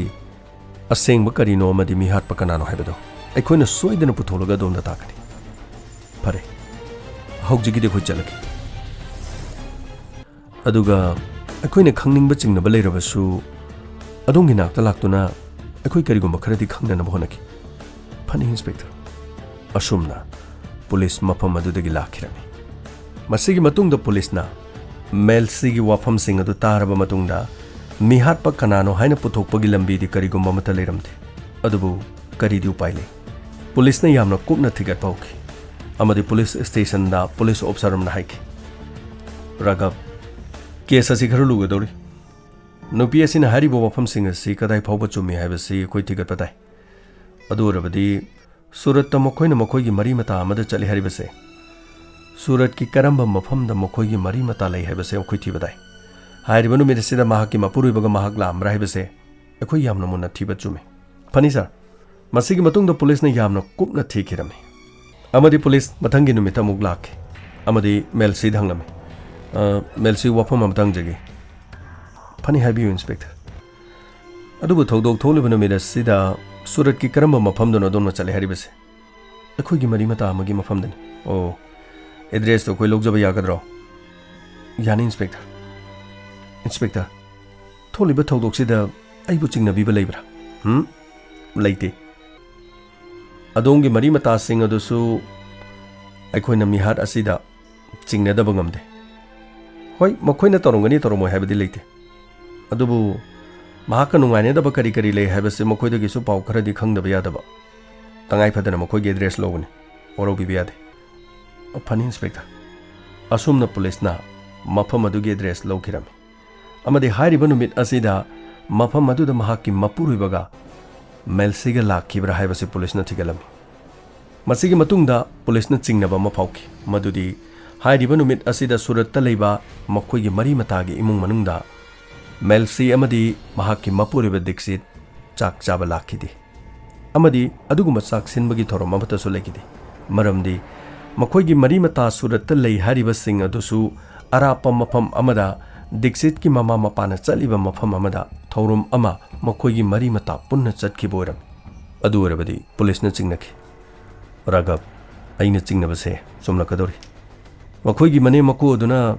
ꯑꯁꯦꯡꯕ ꯀꯔꯤꯅꯣ ꯑꯃꯗꯤ ꯃꯤꯍꯥꯠꯄ ꯀꯅꯥꯅꯣ ꯍꯥꯏꯕꯗꯣ ꯑꯩꯈꯣꯏꯅ ꯁꯣꯏꯗꯅ ꯄꯨꯊꯣꯛꯂꯒ ꯑꯗꯣꯝꯗ ꯇꯥꯛꯀꯅꯤ꯫ ꯐꯔꯦ, ꯍꯧꯖꯤꯛꯀꯤꯗꯤ ꯑꯩꯈꯣꯏ ꯆꯠꯂꯒꯦ꯫ ꯑꯗꯨꯒ ꯑꯩꯈꯣꯏꯅ ꯈꯪꯅꯤꯡꯕ ꯆꯤꯡꯅꯕ ꯂꯩꯔꯕꯁꯨ ꯑꯗꯣꯝꯒꯤ ꯅꯥꯛꯇ ꯂꯥꯛꯇꯨꯅ ꯑꯩꯈꯣꯏ ꯀꯔꯤꯒꯨꯝꯕ ꯈꯔꯗꯤ ꯈꯪꯅꯅꯕ ꯍꯣꯠꯅꯈꯤ꯫ ꯐꯅꯤ, ꯏꯟꯁꯄꯦꯛꯇꯔ꯫ ꯑꯁꯨꯝꯅ ꯄꯨꯂꯤꯁ ꯃꯐꯝ ꯑꯗꯨꯗꯒꯤ ꯂꯥꯛꯈꯤꯔꯝꯃꯤ꯫ ꯃꯁꯤꯒꯤ ꯃꯇꯨꯡꯗ ꯄꯨꯂꯤꯁꯅ ꯃꯦꯜꯁꯤꯒꯤ ꯋꯥꯐꯝꯁꯤꯡ ꯑꯗꯨ ꯇꯥꯔꯕ ꯃꯇꯨꯡꯗ ꯃꯤꯍꯥꯠꯄ ꯀꯅꯥꯅꯣ ꯍꯥꯏꯅ ꯄꯨꯊꯣꯛꯄꯒꯤ ꯂꯝꯕꯤꯗꯤ ꯀꯔꯤꯒꯨꯝꯕ ꯑꯃꯠꯇ ꯂꯩꯔꯝꯗꯦ꯫ ꯑꯗꯨꯕꯨ ꯀꯔꯤꯗꯤ ꯎꯄꯥꯏ ꯂꯩ? ꯄꯨꯂꯤꯁꯅ ꯌꯥꯝꯅ ꯀꯨꯞꯅ ꯊꯤꯒꯠꯄ ꯍꯧꯈꯤ ꯑꯃꯗꯤ ꯄꯨꯂꯤꯁ ꯁ꯭ꯇꯦꯁꯟꯗ ꯄꯨꯂꯤꯁ ꯑꯣꯐꯤꯁꯔ ꯑꯃꯅ ꯍꯥꯏꯈꯤ, "ꯔꯥꯘꯕ, ꯀꯦꯁ ꯑꯁꯤ ꯈꯔ ꯂꯨꯒꯗꯧꯔꯤ꯫ ꯅꯨꯄꯤ ꯑꯁꯤꯅ ꯍꯥꯏꯔꯤꯕ ꯋꯥꯐꯝꯁꯤꯡ ꯑꯁꯤ ꯀꯗꯥꯏ ꯐꯥꯎꯕ ꯆꯨꯝꯃꯤ ꯍꯥꯏꯕꯁꯤ ꯑꯩꯈꯣꯏ ꯊꯤꯒꯠꯄ ꯇꯥꯏ꯫ ꯑꯗꯨ ꯑꯣꯏꯔꯕꯗꯤ ꯁꯨꯔꯠꯇ ꯃꯈꯣꯏꯅ ꯃꯈꯣꯏꯒꯤ ꯃꯔꯤ ꯃꯇꯥ ꯑꯃꯗ ꯆꯠꯂꯤ ꯍꯥꯏꯔꯤꯕꯁꯦ, ꯁꯨꯔꯠꯀꯤ ꯀꯔꯝꯕ ꯃꯐꯝꯗ ꯃꯈꯣꯏꯒꯤ ꯃꯔꯤ ꯃꯇꯥ ꯂꯩ ꯍꯥꯏꯕꯁꯦ ꯑꯩꯈꯣꯏ ꯊꯤꯕ ꯇꯥꯏ꯫ ꯍꯥꯏꯔꯤꯕ ꯅꯨꯃꯤꯠ ꯑꯁꯤꯗ ꯃꯍꯥꯛꯀꯤ ꯃꯄꯨꯔꯣꯏꯕꯒ ꯃꯍꯥꯛ ꯂꯥꯛꯑꯝꯕ꯭ꯔꯥ ꯍꯥꯏꯕꯁꯦ ꯑꯩꯈꯣꯏ ꯌꯥꯝꯅ ꯃꯨꯟꯅ ꯊꯤꯕ ꯆꯨꯝꯃꯤ꯫" ꯐꯅꯤ, ꯁꯥꯔ꯫ ꯃꯁꯤꯒꯤ ꯃꯇꯨꯡꯗ ꯄꯨꯂꯤꯁꯅ ꯌꯥꯝꯅ ꯀꯨꯞꯅ ꯊꯤꯈꯤꯔꯝꯃꯤ ꯑꯃꯗꯤ ꯄꯨꯂꯤꯁ ꯃꯊꯪꯒꯤ ꯅꯨꯃꯤꯠꯇ ꯑꯃꯨꯛ ꯂꯥꯛꯈꯤ ꯑꯃꯗꯤ ꯃꯦꯜꯁꯤꯗ ꯍꯪꯂꯝꯃꯤ, "ꯑ, ꯃꯦꯜꯁꯤ, ꯋꯥꯐꯝ ꯑꯃꯇ ꯍꯪꯖꯒꯦ꯫" "ꯐꯅꯤ, ꯍꯥꯏꯕꯤꯌꯨ, ꯏꯟꯁꯄꯦꯛꯇꯔ꯫" "ꯑꯗꯨꯕꯨ ꯊꯧꯗꯣꯛ ꯊꯣꯛꯂꯤꯕ ꯅꯨꯃꯤꯠ ꯑꯁꯤꯗ ꯁꯨꯔꯠꯀꯤ ꯀꯔꯝꯕ ꯃꯐꯝꯗꯅꯣ ꯑꯗꯣꯝꯅ ꯆꯠꯂꯦ ꯍꯥꯏꯔꯤꯕꯁꯦ?" "ꯑꯩꯈꯣꯏꯒꯤ ꯃꯔꯤ ꯃꯇꯥ ꯑꯃꯒꯤ ꯃꯐꯝꯗꯅꯤ꯫" "ꯑꯣ, ꯑꯦꯗ꯭ꯔꯦꯁꯇꯣ ꯑꯩꯈꯣꯏ ꯂꯧꯖꯕ ꯌꯥꯒꯗ꯭ꯔꯣ?" "ꯌꯥꯅꯤ, ꯏꯟꯁꯄꯦꯛꯇꯔ꯫" "ꯏꯟꯁꯄꯦꯛꯇꯔ, ꯊꯣꯛꯂꯤꯕ ꯊꯧꯗꯣꯛꯁꯤꯗ ꯑꯩꯕꯨ ꯆꯤꯡꯅꯕꯤꯕ ꯂꯩꯕ꯭ꯔꯥ?" "ꯍꯨꯝ? ꯂꯩꯇꯦ꯫ ꯑꯗꯣꯝꯒꯤ ꯃꯔꯤ ꯃꯇꯥꯁꯤꯡ ꯑꯗꯨꯁꯨ ꯑꯩꯈꯣꯏꯅ ꯃꯤꯍꯥꯠ ꯑꯁꯤꯗ ꯆꯤꯡꯅꯗꯕ ꯉꯝꯗꯦ꯫ ꯍꯣꯏ, ꯃꯈꯣꯏꯅ ꯇꯧꯔꯝꯒꯅꯤ, ꯇꯧꯔꯝꯃꯣꯏ ꯍꯥꯏꯕꯗꯤ ꯂꯩꯇꯦ꯫ ꯑꯗꯨꯕꯨ ꯃꯍꯥꯛꯀ ꯅꯨꯡꯉꯥꯏꯅꯗꯕ ꯀꯔꯤ ꯀꯔꯤ ꯂꯩ ꯍꯥꯏꯕꯁꯤ ꯃꯈꯣꯏꯗꯒꯤꯁꯨ ꯄꯥꯎ ꯈꯔꯗꯤ ꯈꯪꯗꯕ ꯌꯥꯗꯕ꯫ ꯇꯉꯥꯏ ꯐꯗꯅ ꯃꯈꯣꯏꯒꯤ ꯑꯦꯗ꯭ꯔꯦꯁ ꯂꯧꯒꯅꯤ꯫ ꯋꯥꯔꯧꯕꯤꯕ ꯌꯥꯗꯦ꯫ ꯐꯅꯤ, ꯏꯟꯁꯄꯦꯛꯇꯔ꯫ ꯑꯁꯨꯝꯅ ꯄꯨꯂꯤꯁꯅ ꯃꯐꯝ ꯑꯗꯨꯒꯤ ꯑꯦꯗ꯭ꯔꯦꯁ ꯂꯧꯈꯤꯔꯝꯃꯤ꯫ ꯑꯃꯗꯤ ꯍꯥꯏꯔꯤꯕ ꯅꯨꯃꯤꯠ ꯑꯁꯤꯗ ꯃꯐꯝ ꯑꯗꯨꯗ ꯃꯍꯥꯛꯀꯤ ꯃꯄꯨꯔꯣꯏꯕꯒ ꯃꯦꯜꯁꯤꯒ ꯂꯥꯛꯈꯤꯕ꯭ꯔꯥ ꯍꯥꯏꯕꯁꯤ ꯄꯨꯂꯤꯁꯅ ꯊꯤꯒꯠꯂꯝꯃꯤ꯫ ꯃꯁꯤꯒꯤ ꯃꯇꯨꯡꯗ ꯄꯨꯂꯤꯁꯅ ꯆꯤꯡꯅꯕ ꯑꯃ ꯐꯥꯎꯈꯤ, ꯃꯗꯨꯗꯤ ꯍꯥꯏꯔꯤꯕ ꯅꯨꯃꯤꯠ ꯑꯁꯤꯗ ꯁꯨꯔꯠꯇ ꯂꯩꯕ ꯃꯈꯣꯏꯒꯤ ꯃꯔꯤ ꯃꯇꯥꯒꯤ ꯏꯃꯨꯡ ꯃꯅꯨꯡꯗ ꯃꯦꯜꯁꯤ ꯑꯃꯗꯤ ꯃꯍꯥꯛꯀꯤ ꯃꯄꯨꯔꯣꯏꯕ ꯗꯤꯛꯁꯤꯠ ꯆꯥꯛ ꯆꯥꯕ ꯂꯥꯛꯈꯤꯗꯦ꯫ ꯑꯃꯗꯤ ꯑꯗꯨꯒꯨꯝꯕ ꯆꯥꯛ ꯁꯤꯟꯕꯒꯤ ꯊꯧꯔꯝ ꯑꯃꯠꯇꯁꯨ ꯂꯩꯈꯤꯗꯦ꯫ ꯃꯔꯝꯗꯤ ꯃꯈꯣꯏꯒꯤ ꯃꯔꯤ ꯃꯇꯥ ꯁꯨꯔꯠꯇ ꯂꯩ ꯍꯥꯏꯔꯤꯕꯁꯤꯡ ꯑꯗꯨꯁꯨ ꯑꯔꯥꯞꯄ ꯃꯐꯝ ꯑꯃꯗ ꯗꯤꯛꯁꯤꯠꯀꯤ ꯃꯃꯥ ꯃꯄꯥꯅ ꯆꯠꯂꯤꯕ ꯃꯐꯝ ꯑꯃꯗ ꯊꯧꯔꯝ ꯑꯃ ꯃꯈꯣꯏꯒꯤ ꯃꯔꯤ ꯃꯇꯥ ꯄꯨꯟꯅ ꯆꯠꯈꯤꯕ ꯑꯣꯏꯔꯝꯃꯤ꯫ ꯑꯗꯨ ꯑꯣꯏꯔꯕꯗꯤ ꯄꯨꯂꯤꯁꯅ ꯆꯤꯡꯅꯈꯤ꯫ ꯔꯥꯘꯕ, ꯑꯩꯅ ꯆꯤꯡꯅꯕꯁꯦ ꯆꯨꯝꯂꯛꯀꯗꯧꯔꯤ꯫ ꯃꯈꯣꯏꯒꯤ ꯃꯅꯦꯝ ꯃꯀꯨ ꯑꯗꯨꯅ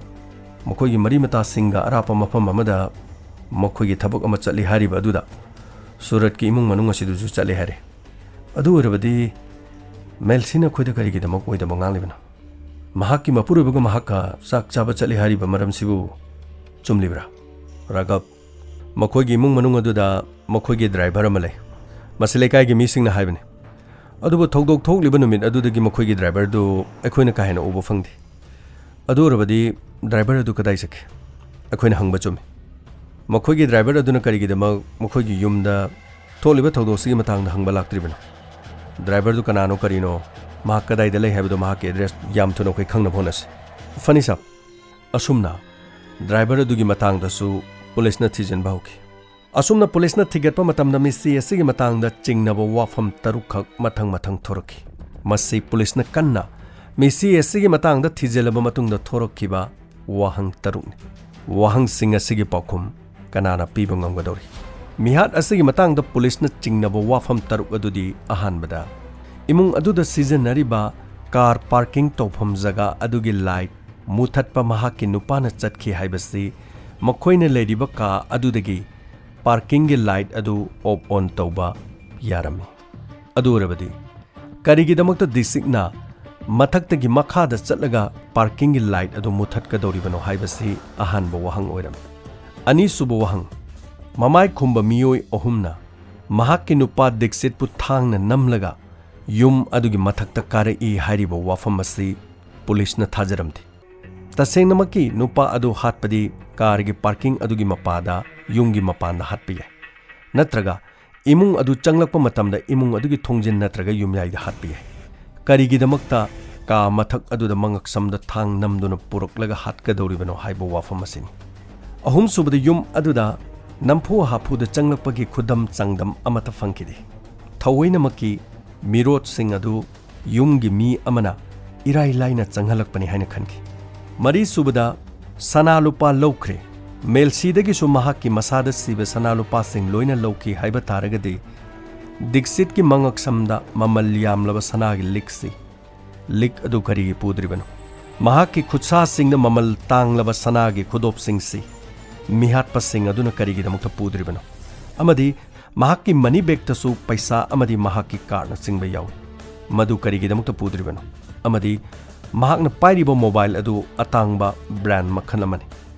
ꯃꯈꯣꯏꯒꯤ ꯃꯔꯤ ꯃꯇꯥꯁꯤꯡꯒ ꯑꯔꯥꯞꯄ ꯃꯐꯝ ꯑꯃꯗ ꯃꯈꯣꯏꯒꯤ ꯊꯕꯛ ꯑꯃ ꯆꯠꯂꯤ ꯍꯥꯏꯔꯤꯕ ꯑꯗꯨꯗ ꯁꯨꯔꯠꯀꯤ ꯏꯃꯨꯡ ꯃꯅꯨꯡ ꯑꯁꯤꯗꯁꯨ ꯆꯠꯂꯦ ꯍꯥꯏꯔꯦ꯫ ꯑꯗꯨ ꯑꯣꯏꯔꯕꯗꯤ ꯃꯦꯜꯁꯤꯅ ꯑꯩꯈꯣꯏꯗ ꯀꯔꯤꯒꯤꯗꯃꯛ ꯑꯣꯏꯗꯕ ꯉꯥꯡꯂꯤꯕꯅꯣ? ꯃꯍꯥꯛꯀꯤ ꯃꯄꯨꯔꯣꯏꯕꯒ ꯃꯍꯥꯛꯀ ꯆꯥꯛ ꯆꯥꯕ ꯆꯠꯂꯤ ꯍꯥꯏꯔꯤꯕ ꯃꯔꯝꯁꯤꯕꯨ ꯆꯨꯝꯂꯤꯕ꯭ꯔꯥ? ꯔꯥꯘꯕ, ꯃꯈꯣꯏꯒꯤ ꯏꯃꯨꯡ ꯃꯅꯨꯡ ꯑꯗꯨꯗ ꯃꯈꯣꯏꯒꯤ ꯗ꯭ꯔꯥꯏꯚꯔ ꯑꯃ ꯂꯩ꯫ ꯃꯁꯤ ꯂꯩꯀꯥꯏꯒꯤ ꯃꯤꯁꯤꯡꯅ ꯍꯥꯏꯕꯅꯤ꯫ ꯑꯗꯨꯕꯨ ꯊꯧꯗꯣꯛ ꯊꯣꯛꯂꯤꯕ ꯅꯨꯃꯤꯠ ꯑꯗꯨꯗꯒꯤ ꯃꯈꯣꯏꯒꯤ ꯗ꯭ꯔꯥꯏꯚꯔꯗꯨ ꯑꯩꯈꯣꯏꯅ ꯀꯥ ꯍꯦꯟꯅ ꯎꯕ ꯐꯪꯗꯦ꯫ ꯑꯗꯨ ꯑꯣꯏꯔꯕꯗꯤ ꯗ꯭ꯔꯥꯏꯚꯔ ꯑꯗꯨ ꯀꯗꯥꯏ ꯆꯠꯈꯤ? ꯑꯩꯈꯣꯏꯅ ꯍꯪꯕ ꯆꯨꯝꯃꯤ꯫ ꯃꯈꯣꯏꯒꯤ ꯗ꯭ꯔꯥꯏꯚꯔ ꯑꯗꯨꯅ ꯀꯔꯤꯒꯤꯗꯃꯛ ꯃꯈꯣꯏꯒꯤ ꯌꯨꯝꯗ ꯊꯣꯛꯂꯤꯕ ꯊꯧꯗꯣꯛꯁꯤꯒꯤ ꯃꯇꯥꯡꯗ ꯍꯪꯕ ꯂꯥꯛꯇ꯭ꯔꯤꯕꯅꯣ? ꯗ꯭ꯔꯥꯏꯚꯔꯗꯨ ꯀꯅꯥꯅꯣ ꯀꯔꯤꯅꯣ ꯃꯍꯥꯛ ꯀꯗꯥꯏꯗ ꯂꯩ ꯍꯥꯏꯕꯗꯨ ꯃꯍꯥꯛꯀꯤ ꯑꯦꯗ꯭ꯔꯦꯁ ꯌꯥꯝ ꯊꯨꯅ ꯑꯩꯈꯣꯏ ꯈꯪꯅꯕ ꯍꯣꯠꯅꯁꯤ꯫ ꯐꯅꯤ ꯁꯥꯕ, ꯑꯁꯨꯝꯅ ꯗ꯭ꯔꯥꯏꯚꯔ ꯑꯗꯨꯒꯤ ꯃꯇꯥꯡꯗꯁꯨ ꯄꯨꯂꯤꯁꯅ ꯊꯤꯖꯤꯟꯕ ꯍꯧꯈꯤ꯫ ꯑꯁꯨꯝꯅ ꯄꯨꯂꯤꯁꯅ ꯊꯤꯒꯠꯄ ꯃꯇꯝꯗ ꯃꯤꯁꯤ ꯑꯁꯤꯒꯤ ꯃꯇꯥꯡꯗ ꯆꯤꯡꯅꯕ ꯋꯥꯐꯝ ꯇꯔꯨꯛꯈꯛ ꯃꯊꯪ ꯃꯊꯪ ꯊꯣꯔꯛꯈꯤ꯫ ꯃꯁꯤ ꯄꯨꯂꯤꯁꯅ ꯀꯟꯅ ꯃꯤꯁꯤ ꯑꯁꯤꯒꯤ ꯃꯇꯥꯡꯗ ꯊꯤꯖꯤꯜꯂꯕ ꯃꯇꯨꯡꯗ ꯊꯣꯔꯛꯈꯤꯕ ꯋꯥꯍꯪ ꯇꯔꯨꯛꯅꯤ꯫ ꯋꯥꯍꯪꯁꯤꯡ ꯑꯁꯤꯒꯤ ꯄꯥꯎꯈꯨꯝ ꯀꯅꯥꯅ ꯄꯤꯕ ꯉꯝꯒꯗꯧꯔꯤ? ꯃꯤꯍꯥꯠ ꯑꯁꯤꯒꯤ ꯃꯇꯥꯡꯗ ꯄꯨꯂꯤꯁꯅ ꯆꯤꯡꯅꯕ ꯋꯥꯐꯝ ꯇꯔꯨꯛ ꯑꯗꯨꯗꯤ, ꯑꯍꯥꯟꯕꯗ, ꯏꯃꯨꯡ ꯑꯗꯨꯗ ꯁꯤꯖꯤꯟꯅꯔꯤꯕ ꯀꯥꯔ ꯄꯥꯔꯀꯤꯡ ꯇꯧꯐꯝ ꯖꯒꯥ ꯑꯗꯨꯒꯤ ꯂꯥꯏꯠ ꯃꯨꯊꯠꯄ ꯃꯍꯥꯛꯀꯤ ꯅꯨꯄꯥꯅ ꯆꯠꯈꯤ ꯍꯥꯏꯕꯁꯤ ꯃꯈꯣꯏꯅ ꯂꯩꯔꯤꯕ ꯀꯥ ꯑꯗꯨꯗꯒꯤ ꯄꯥꯔꯀꯤꯡꯒꯤ ꯂꯥꯏꯠ ꯑꯗꯨ ꯑꯣꯐ ꯑꯣꯟ ꯇꯧꯕ ꯌꯥꯔꯝꯃꯤ꯫ ꯑꯗꯨ ꯑꯣꯏꯔꯕꯗꯤ ꯀꯔꯤꯒꯤꯗꯃꯛꯇ ꯗꯤꯁꯤꯛꯅ ꯃꯊꯛꯇꯒꯤ ꯃꯈꯥꯗ ꯆꯠꯂꯒ ꯄꯥꯔꯀꯤꯡꯒꯤ ꯂꯥꯏꯠ ꯑꯗꯨ ꯃꯨꯊꯠꯀꯗꯧꯔꯤꯕꯅꯣ ꯍꯥꯏꯕꯁꯤ ꯑꯍꯥꯟꯕ ꯋꯥꯍꯪ ꯑꯣꯏꯔꯝꯃꯤ꯫ ꯑꯅꯤꯁꯨꯕ ꯋꯥꯍꯪ, ꯃꯃꯥꯏ ꯈꯨꯝꯕ ꯃꯤꯑꯣꯏ ꯑꯍꯨꯝꯅ ꯃꯍꯥꯛꯀꯤ ꯅꯨꯄꯥ ꯗꯤꯛꯁꯤꯠꯄꯨ ꯊꯥꯡꯅ ꯅꯝꯂꯒ ꯌꯨꯝ ꯑꯗꯨꯒꯤ ꯃꯊꯛꯇ ꯀꯥꯔꯛꯏ ꯍꯥꯏꯔꯤꯕ ꯋꯥꯐꯝ ꯑꯁꯤ ꯄꯨꯂꯤꯁꯅ ꯊꯥꯖꯔꯝꯗꯦ꯫ ꯇꯁꯦꯡꯅꯃꯛꯀꯤ ꯅꯨꯄꯥ ꯑꯗꯨ ꯍꯥꯠꯄꯗꯤ ꯀꯥꯔꯒꯤ ꯄꯥꯔꯀꯤꯡ ꯑꯗꯨꯒꯤ ꯃꯄꯥꯗ, ꯌꯨꯝꯒꯤ ꯃꯄꯥꯟꯗ ꯍꯥꯠꯄ ꯌꯥꯏ, ꯅꯠꯇ꯭ꯔꯒ ꯏꯃꯨꯡ ꯑꯗꯨ ꯆꯪꯂꯛꯄ ꯃꯇꯝꯗ ꯏꯃꯨꯡ ꯑꯗꯨꯒꯤ ꯊꯣꯡꯖꯤꯟ ꯅꯠꯇ꯭ꯔꯒ ꯌꯨꯝꯌꯥꯏꯗ ꯍꯥꯠꯄ ꯌꯥꯏ꯫ ꯀꯔꯤꯒꯤꯗꯃꯛꯇ ꯀꯥ ꯃꯊꯛ ꯑꯗꯨꯗ ꯃꯉꯛꯁꯝꯗ ꯊꯥꯡ ꯅꯝꯗꯨꯅ ꯄꯨꯔꯛꯂꯒ ꯍꯥꯠꯀꯗꯧꯔꯤꯕꯅꯣ ꯍꯥꯏꯕ ꯋꯥꯐꯝ ꯑꯁꯤꯅꯤ꯫ ꯑꯍꯨꯝꯁꯨꯕꯗ, ꯌꯨꯝ ꯑꯗꯨꯗ ꯅꯝꯐꯨ ꯍꯥꯐꯨꯗ ꯆꯪꯂꯛꯄꯒꯤ ꯈꯨꯗꯝ ꯆꯥꯡꯗꯝ ꯑꯃꯠꯇ ꯐꯪꯈꯤꯗꯦ꯫ ꯊꯑꯣꯏꯅꯃꯛꯀꯤ ꯃꯤꯔꯣꯠꯁꯤꯡ ꯑꯗꯨ ꯌꯨꯝꯒꯤ ꯃꯤ ꯑꯃꯅ ꯏꯔꯥꯏ ꯂꯥꯏꯅ ꯆꯪꯍꯜꯂꯛꯄꯅꯤ ꯍꯥꯏꯅ ꯈꯟꯈꯤ꯫ ꯃꯔꯤꯁꯨꯕꯗ, ꯁꯅꯥ ꯂꯨꯄꯥ ꯂꯧꯈ꯭ꯔꯦ꯫ ꯃꯦꯜꯁꯤꯗꯒꯤꯁꯨ ꯃꯍꯥꯛꯀꯤ ꯃꯁꯥꯗ ꯁꯤꯕ ꯁꯅꯥ ꯂꯨꯄꯥꯁꯤꯡ ꯂꯣꯏꯅ ꯂꯧꯈꯤ ꯍꯥꯏꯕ ꯇꯥꯔꯒꯗꯤ, ꯗꯤꯛꯁꯤꯠꯀꯤ ꯃꯉꯛꯁꯝꯗ ꯃꯃꯜ ꯌꯥꯝꯂꯕ ꯁꯅꯥꯒꯤ ꯂꯤꯛꯁꯤ, ꯂꯤꯛ ꯑꯗꯨ ꯀꯔꯤꯒꯤ ꯄꯨꯗ꯭ꯔꯤꯕꯅꯣ? ꯃꯍꯥꯛꯀꯤ ꯈꯨꯠꯁꯥꯁꯤꯡꯗ ꯃꯃꯜ ꯇꯥꯡꯂꯕ ꯁꯅꯥꯒꯤ ꯈꯨꯗꯣꯞꯁꯤꯡꯁꯤ ꯃꯤꯍꯥꯠꯄꯁꯤꯡ ꯑꯗꯨꯅ ꯀꯔꯤꯒꯤꯗꯃꯛꯇ ꯄꯨꯗ꯭ꯔꯤꯕꯅꯣ? ꯑꯃꯗꯤ ꯃꯍꯥꯛꯀꯤ ꯃꯅꯤ ꯕꯦꯒꯇꯁꯨ ꯄꯩꯁꯥ ꯑꯃꯗꯤ ꯃꯍꯥꯛꯀꯤ ꯀꯥꯔꯠꯅꯆꯤꯡꯕ ꯌꯥꯎꯏ꯫ ꯃꯗꯨ ꯀꯔꯤꯒꯤꯗꯃꯛꯇ ꯄꯨꯗ꯭ꯔꯤꯕꯅꯣ? ꯑꯃꯗꯤ ꯃꯍꯥꯛꯅ ꯄꯥꯏꯔꯤꯕ ꯃꯣꯕꯥꯏꯜ ꯑꯗꯨ ꯑꯇꯥꯡꯕ ꯕ꯭ꯔꯥꯟ ꯃꯈꯜ ꯑꯃꯅꯤ꯫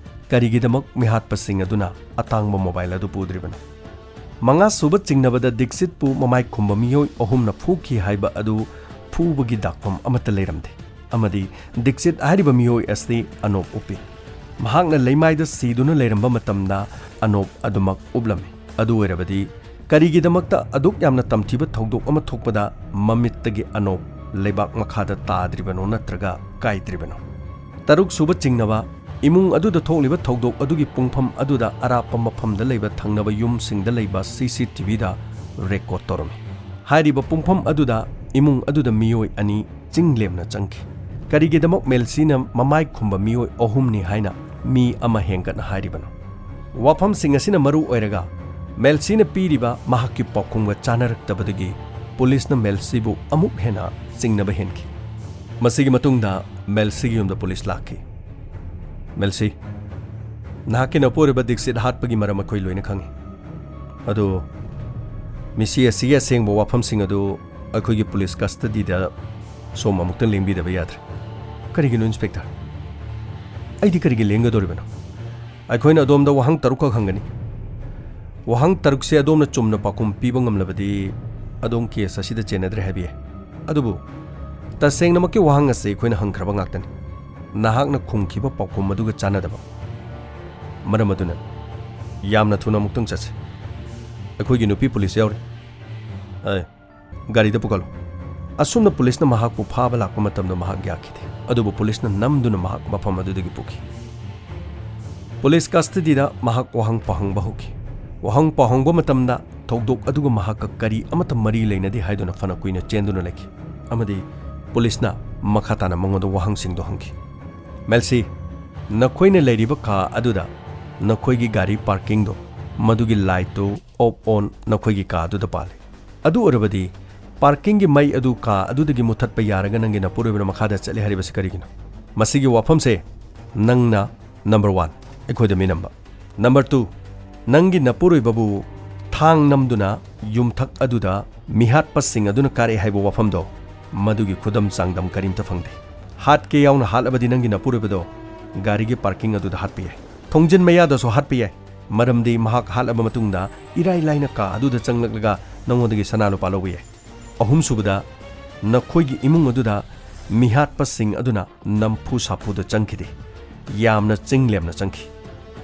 ꯀꯔꯤꯒꯤꯗꯃꯛ ꯃꯤꯍꯥꯠꯄꯁꯤꯡ ꯑꯗꯨꯅ ꯑꯇꯥꯡꯕ ꯃꯣꯕꯥꯏꯜ ꯑꯗꯨ ꯄꯨꯗ꯭ꯔꯤꯕꯅꯣ? ꯃꯉꯥꯁꯨꯕ ꯆꯤꯡꯅꯕꯗ ꯗꯤꯛꯁꯤꯠꯄꯨ ꯃꯃꯥꯏ ꯈꯨꯝꯕ ꯃꯤꯑꯣꯏ ꯑꯍꯨꯝꯅ ꯐꯨꯈꯤ ꯍꯥꯏꯕ ꯑꯗꯨ ꯐꯨꯕꯒꯤ ꯗꯥꯛꯐꯝ ꯑꯃꯠꯇ ꯂꯩꯔꯝꯗꯦ, ꯑꯃꯗꯤ ꯗꯤꯛꯁꯤꯠ ꯍꯥꯏꯔꯤꯕ ꯃꯤꯑꯣꯏ ꯑꯁꯤ ꯑꯅꯣꯞ ꯎꯞꯄꯤ꯫ ꯃꯍꯥꯛꯅ ꯂꯩꯃꯥꯏꯗ ꯁꯤꯗꯨꯅ ꯂꯩꯔꯝꯕ ꯃꯇꯝꯗ ꯑꯅꯣꯞ ꯑꯗꯨꯃꯛ ꯎꯞꯂꯝꯃꯤ꯫ ꯑꯗꯨ ꯑꯣꯏꯔꯕꯗꯤ ꯀꯔꯤꯒꯤꯗꯃꯛꯇ ꯑꯗꯨꯛ ꯌꯥꯝꯅ ꯇꯝꯊꯤꯕ ꯊꯧꯗꯣꯛ ꯑꯃ ꯊꯣꯛꯄꯗ ꯃꯃꯤꯠꯇꯒꯤ ꯑꯅꯣꯞ ꯂꯩꯕꯥꯛ ꯃꯈꯥꯗ ꯇꯥꯗ꯭ꯔꯤꯕꯅꯣ ꯅꯠꯇ꯭ꯔꯒ ꯀꯥꯏꯗ꯭ꯔꯤꯕꯅꯣ? ꯇꯔꯨꯛꯁꯨꯕ ꯆꯤꯡꯅꯕ, ꯏꯃꯨꯡ ꯑꯗꯨꯗ ꯊꯣꯛꯂꯤꯕ ꯊꯧꯗꯣꯛ ꯑꯗꯨꯒꯤ ꯄꯨꯡꯐꯝ ꯑꯗꯨꯗ ꯑꯔꯥꯞꯄ ꯃꯐꯝꯗ ꯂꯩꯕ ꯊꯪꯅꯕ ꯌꯨꯝꯁꯤꯡꯗ ꯂꯩꯕ ꯁꯤ ꯁꯤ ꯇꯤ ꯚꯤꯗ ꯔꯦꯀꯣꯔꯗ ꯇꯧꯔꯝꯃꯤ꯫ ꯍꯥꯏꯔꯤꯕ ꯄꯨꯡꯐꯝ ꯑꯗꯨꯗ ꯏꯃꯨꯡ ꯑꯗꯨꯗ ꯃꯤꯑꯣꯏ ꯑꯅꯤ ꯆꯤꯡ ꯂꯦꯝꯅ ꯆꯪꯈꯤ꯫ ꯀꯔꯤꯒꯤꯗꯃꯛ ꯃꯦꯜꯁꯤꯅ ꯃꯃꯥꯏ ꯈꯨꯝꯕ ꯃꯤꯑꯣꯏ ꯑꯍꯨꯝꯅꯤ ꯍꯥꯏꯅ ꯃꯤ ꯑꯃ ꯍꯦꯟꯒꯠꯅ ꯍꯥꯏꯔꯤꯕꯅꯣ? ꯋꯥꯐꯝꯁꯤꯡ ꯑꯁꯤꯅ ꯃꯔꯨ ꯑꯣꯏꯔꯒ ꯃꯦꯜꯁꯤꯅ ꯄꯤꯔꯤꯕ ꯃꯍꯥꯛꯀꯤ ꯄꯥꯎꯈꯨꯝꯒ ꯆꯥꯅꯔꯛꯇꯕꯗꯒꯤ ꯄꯨꯂꯤꯁꯅ ꯃꯦꯜꯁꯤꯕꯨ ꯑꯃꯨꯛ ꯍꯦꯟꯅ ꯆꯤꯡꯅꯕ ꯍꯦꯟꯈꯤ꯫ ꯃꯁꯤꯒꯤ ꯃꯇꯨꯡꯗ ꯃꯦꯜꯁꯤꯒꯤ ꯌꯨꯝꯗ ꯄꯨꯂꯤꯁ ꯂꯥꯛꯈꯤ꯫ "ꯃꯦꯜꯁꯤ, ꯅꯍꯥꯛꯀꯤ ꯅꯄꯨꯔꯣꯏꯕ ꯗꯤꯛꯁꯤꯠ ꯍꯥꯠꯄꯒꯤ ꯃꯔꯝ ꯑꯩꯈꯣꯏ ꯂꯣꯏꯅ ꯈꯪꯏ꯫ ꯑꯗꯨ ꯃꯤꯁꯤ ꯑꯁꯤꯒꯤ ꯑꯁꯦꯡꯕ ꯋꯥꯐꯝꯁꯤꯡ ꯑꯗꯨ ꯑꯩꯈꯣꯏꯒꯤ ꯄꯨꯂꯤꯁ ꯀꯁꯇꯗꯤꯗ ꯁꯣꯝ ꯑꯃꯨꯛꯇꯪ ꯂꯦꯡꯕꯤꯗꯕ ꯌꯥꯗ꯭ꯔꯦ꯫ ꯀꯔꯤꯒꯤꯅꯣ, ꯏꯟꯁꯄꯦꯛꯇꯔ? ꯑꯩꯗꯤ ꯀꯔꯤꯒꯤ ꯂꯦꯡꯒꯗꯧꯔꯤꯕꯅꯣ? ꯑꯩꯈꯣꯏꯅ ꯑꯗꯣꯝꯗ ꯋꯥꯍꯪ ꯇꯔꯨꯛꯈꯛ ꯍꯪꯒꯅꯤ꯫ ꯋꯥꯍꯪ ꯇꯔꯨꯛꯁꯦ ꯑꯗꯣꯝꯅ ꯆꯨꯝꯅ ꯄꯥꯎꯈꯨꯝ ꯄꯤꯕ ꯉꯝꯂꯕꯗꯤ ꯑꯗꯣꯝ ꯀꯦꯁ ꯑꯁꯤꯗ ꯆꯦꯟꯅꯗ꯭ꯔꯦ ꯍꯥꯏꯕ ꯌꯥꯏ꯫ ꯑꯗꯨꯕꯨ ꯇꯁꯦꯡꯅꯃꯛꯀꯤ ꯋꯥꯍꯪ ꯑꯁꯤ ꯑꯩꯈꯣꯏꯅ ꯍꯪꯈ꯭ꯔꯕ ꯉꯥꯛꯇꯅꯤ꯫ ꯅꯍꯥꯛꯅ ꯈꯨꯝꯈꯤꯕ ꯄꯥꯎꯈꯨꯝ ꯑꯗꯨꯒ ꯆꯥꯟꯅꯗꯕ꯫ ꯃꯔꯝ ꯑꯗꯨꯅ ꯌꯥꯝꯅ ꯊꯨꯅ ꯑꯃꯨꯛꯇꯪ ꯆꯠꯁꯤ꯫ ꯑꯩꯈꯣꯏꯒꯤ ꯅꯨꯄꯤ ꯄꯨꯂꯤꯁ ꯌꯥꯎꯔꯤ꯫ ꯑꯦ, ꯒꯥꯔꯤꯗ ꯄꯨꯈꯠꯂꯨ꯫ ꯑꯁꯨꯝꯅ ꯄꯨꯂꯤꯁꯅ ꯃꯍꯥꯛꯄꯨ ꯐꯥꯕ ꯂꯥꯛꯄ ꯃꯇꯝꯗ ꯃꯍꯥꯛ ꯌꯥꯈꯤꯗꯦ꯫ ꯑꯗꯨꯕꯨ ꯄꯨꯂꯤꯁꯅ ꯅꯝꯗꯨꯅ ꯃꯍꯥꯛ ꯃꯐꯝ ꯑꯗꯨꯗꯒꯤ ꯄꯨꯈꯤ꯫ ꯄꯨꯂꯤꯁ ꯀꯁꯇꯗꯤꯗ ꯃꯍꯥꯛ ꯋꯥꯍꯪ ꯄꯥꯎꯍꯪꯕ ꯍꯧꯈꯤ꯫ ꯋꯥꯍꯪ ꯄꯥꯎꯍꯪꯕ ꯃꯇꯝꯗ ꯊꯧꯗꯣꯛ ꯑꯗꯨꯒ ꯃꯍꯥꯛꯀ ꯀꯔꯤ ꯑꯃꯠꯇ ꯃꯔꯤ ꯂꯩꯅꯗꯦ ꯍꯥꯏꯗꯨꯅ ꯐꯅ ꯀꯨꯏꯅ ꯆꯦꯟꯗꯨꯅ ꯂꯩꯈꯤ꯫ ꯑꯃꯗꯤ ꯄꯨꯂꯤꯁꯅ ꯃꯈꯥ ꯇꯥꯅ ꯃꯉꯣꯟꯗ ꯋꯥꯍꯪꯁꯤꯡꯗꯣ ꯍꯪꯈꯤ꯫ "ꯃꯦꯜꯁꯤ, ꯅꯈꯣꯏꯅ ꯂꯩꯔꯤꯕ ꯀꯥ ꯑꯗꯨꯗ ꯅꯈꯣꯏꯒꯤ ꯒꯥꯔꯤ ꯄꯥꯔꯀꯤꯡꯗꯣ, ꯃꯗꯨꯒꯤ ꯂꯥꯏꯠꯇꯨ ꯑꯣꯐ ꯑꯣꯟ ꯅꯈꯣꯏꯒꯤ ꯀꯥ ꯑꯗꯨꯗ ꯄꯥꯜꯂꯤ꯫ ꯑꯗꯨ ꯑꯣꯏꯔꯕꯗꯤ ꯄꯥꯔꯀꯤꯡꯒꯤ ꯃꯩ ꯑꯗꯨ ꯀꯥ ꯑꯗꯨꯗꯒꯤ ꯃꯨꯊꯠꯄ ꯌꯥꯔꯒ ꯅꯪꯒꯤ ꯅꯄꯨꯔꯣꯏꯕꯅ ꯃꯈꯥꯗ ꯆꯠꯂꯦ ꯍꯥꯏꯔꯤꯕꯁꯤ ꯀꯔꯤꯒꯤꯅꯣ?" ꯃꯁꯤꯒꯤ ꯋꯥꯐꯝꯁꯦ ꯅꯪꯅ, number one, ꯑꯩꯈꯣꯏꯗ ꯃꯤꯅꯝꯕ꯫ Number two, ꯅꯪꯒꯤ ꯅꯄꯨꯔꯣꯏꯕꯕꯨ ꯊꯥꯡ ꯅꯝꯗꯨꯅ ꯌꯨꯝꯊꯛ ꯑꯗꯨꯗ ꯃꯤꯍꯥꯠꯄꯁꯤꯡ ꯑꯗꯨꯅ ꯀꯥꯔꯛꯑꯦ ꯍꯥꯏꯕ ꯋꯥꯐꯝꯗꯣ, ꯃꯗꯨꯒꯤ ꯈꯨꯗꯝ ꯆꯥꯡꯗꯝ ꯀꯔꯤꯝꯇ ꯐꯪꯗꯦ꯫ ꯍꯥꯠꯀꯦ ꯌꯥꯎꯅ ꯍꯥꯠꯂꯕꯗꯤ ꯅꯪꯒꯤ ꯅꯄꯨꯔꯣꯏꯕꯗꯣ ꯒꯥꯔꯤꯒꯤ ꯄꯥꯔꯀꯤꯡ ꯑꯗꯨꯗ ꯍꯥꯠꯄ ꯌꯥꯏ꯫ ꯊꯣꯡꯖꯤꯟ ꯃꯌꯥꯗꯁꯨ ꯍꯥꯠꯄ ꯌꯥꯏ꯫ ꯃꯔꯝꯗꯤ ꯃꯍꯥꯛ ꯍꯥꯠꯂꯕ ꯃꯇꯨꯡꯗ ꯏꯔꯥꯏ ꯂꯥꯏꯅ ꯀꯥ ꯑꯗꯨꯗ ꯆꯪꯂꯛꯂꯒ ꯅꯉꯣꯟꯗꯒꯤ ꯁꯅꯥ ꯂꯨꯄꯥ ꯂꯧꯕ ꯌꯥꯏ꯫ ꯑꯍꯨꯝꯁꯨꯕꯗ, ꯅꯈꯣꯏꯒꯤ ꯏꯃꯨꯡ ꯑꯗꯨꯗ ꯃꯤꯍꯥꯠꯄꯁꯤꯡ ꯑꯗꯨꯅ ꯅꯝꯐꯨ ꯁꯥꯐꯨꯗ ꯆꯪꯈꯤꯗꯦ, ꯌꯥꯝꯅ ꯆꯤꯡ ꯂꯦꯝꯅ ꯆꯪꯈꯤ꯫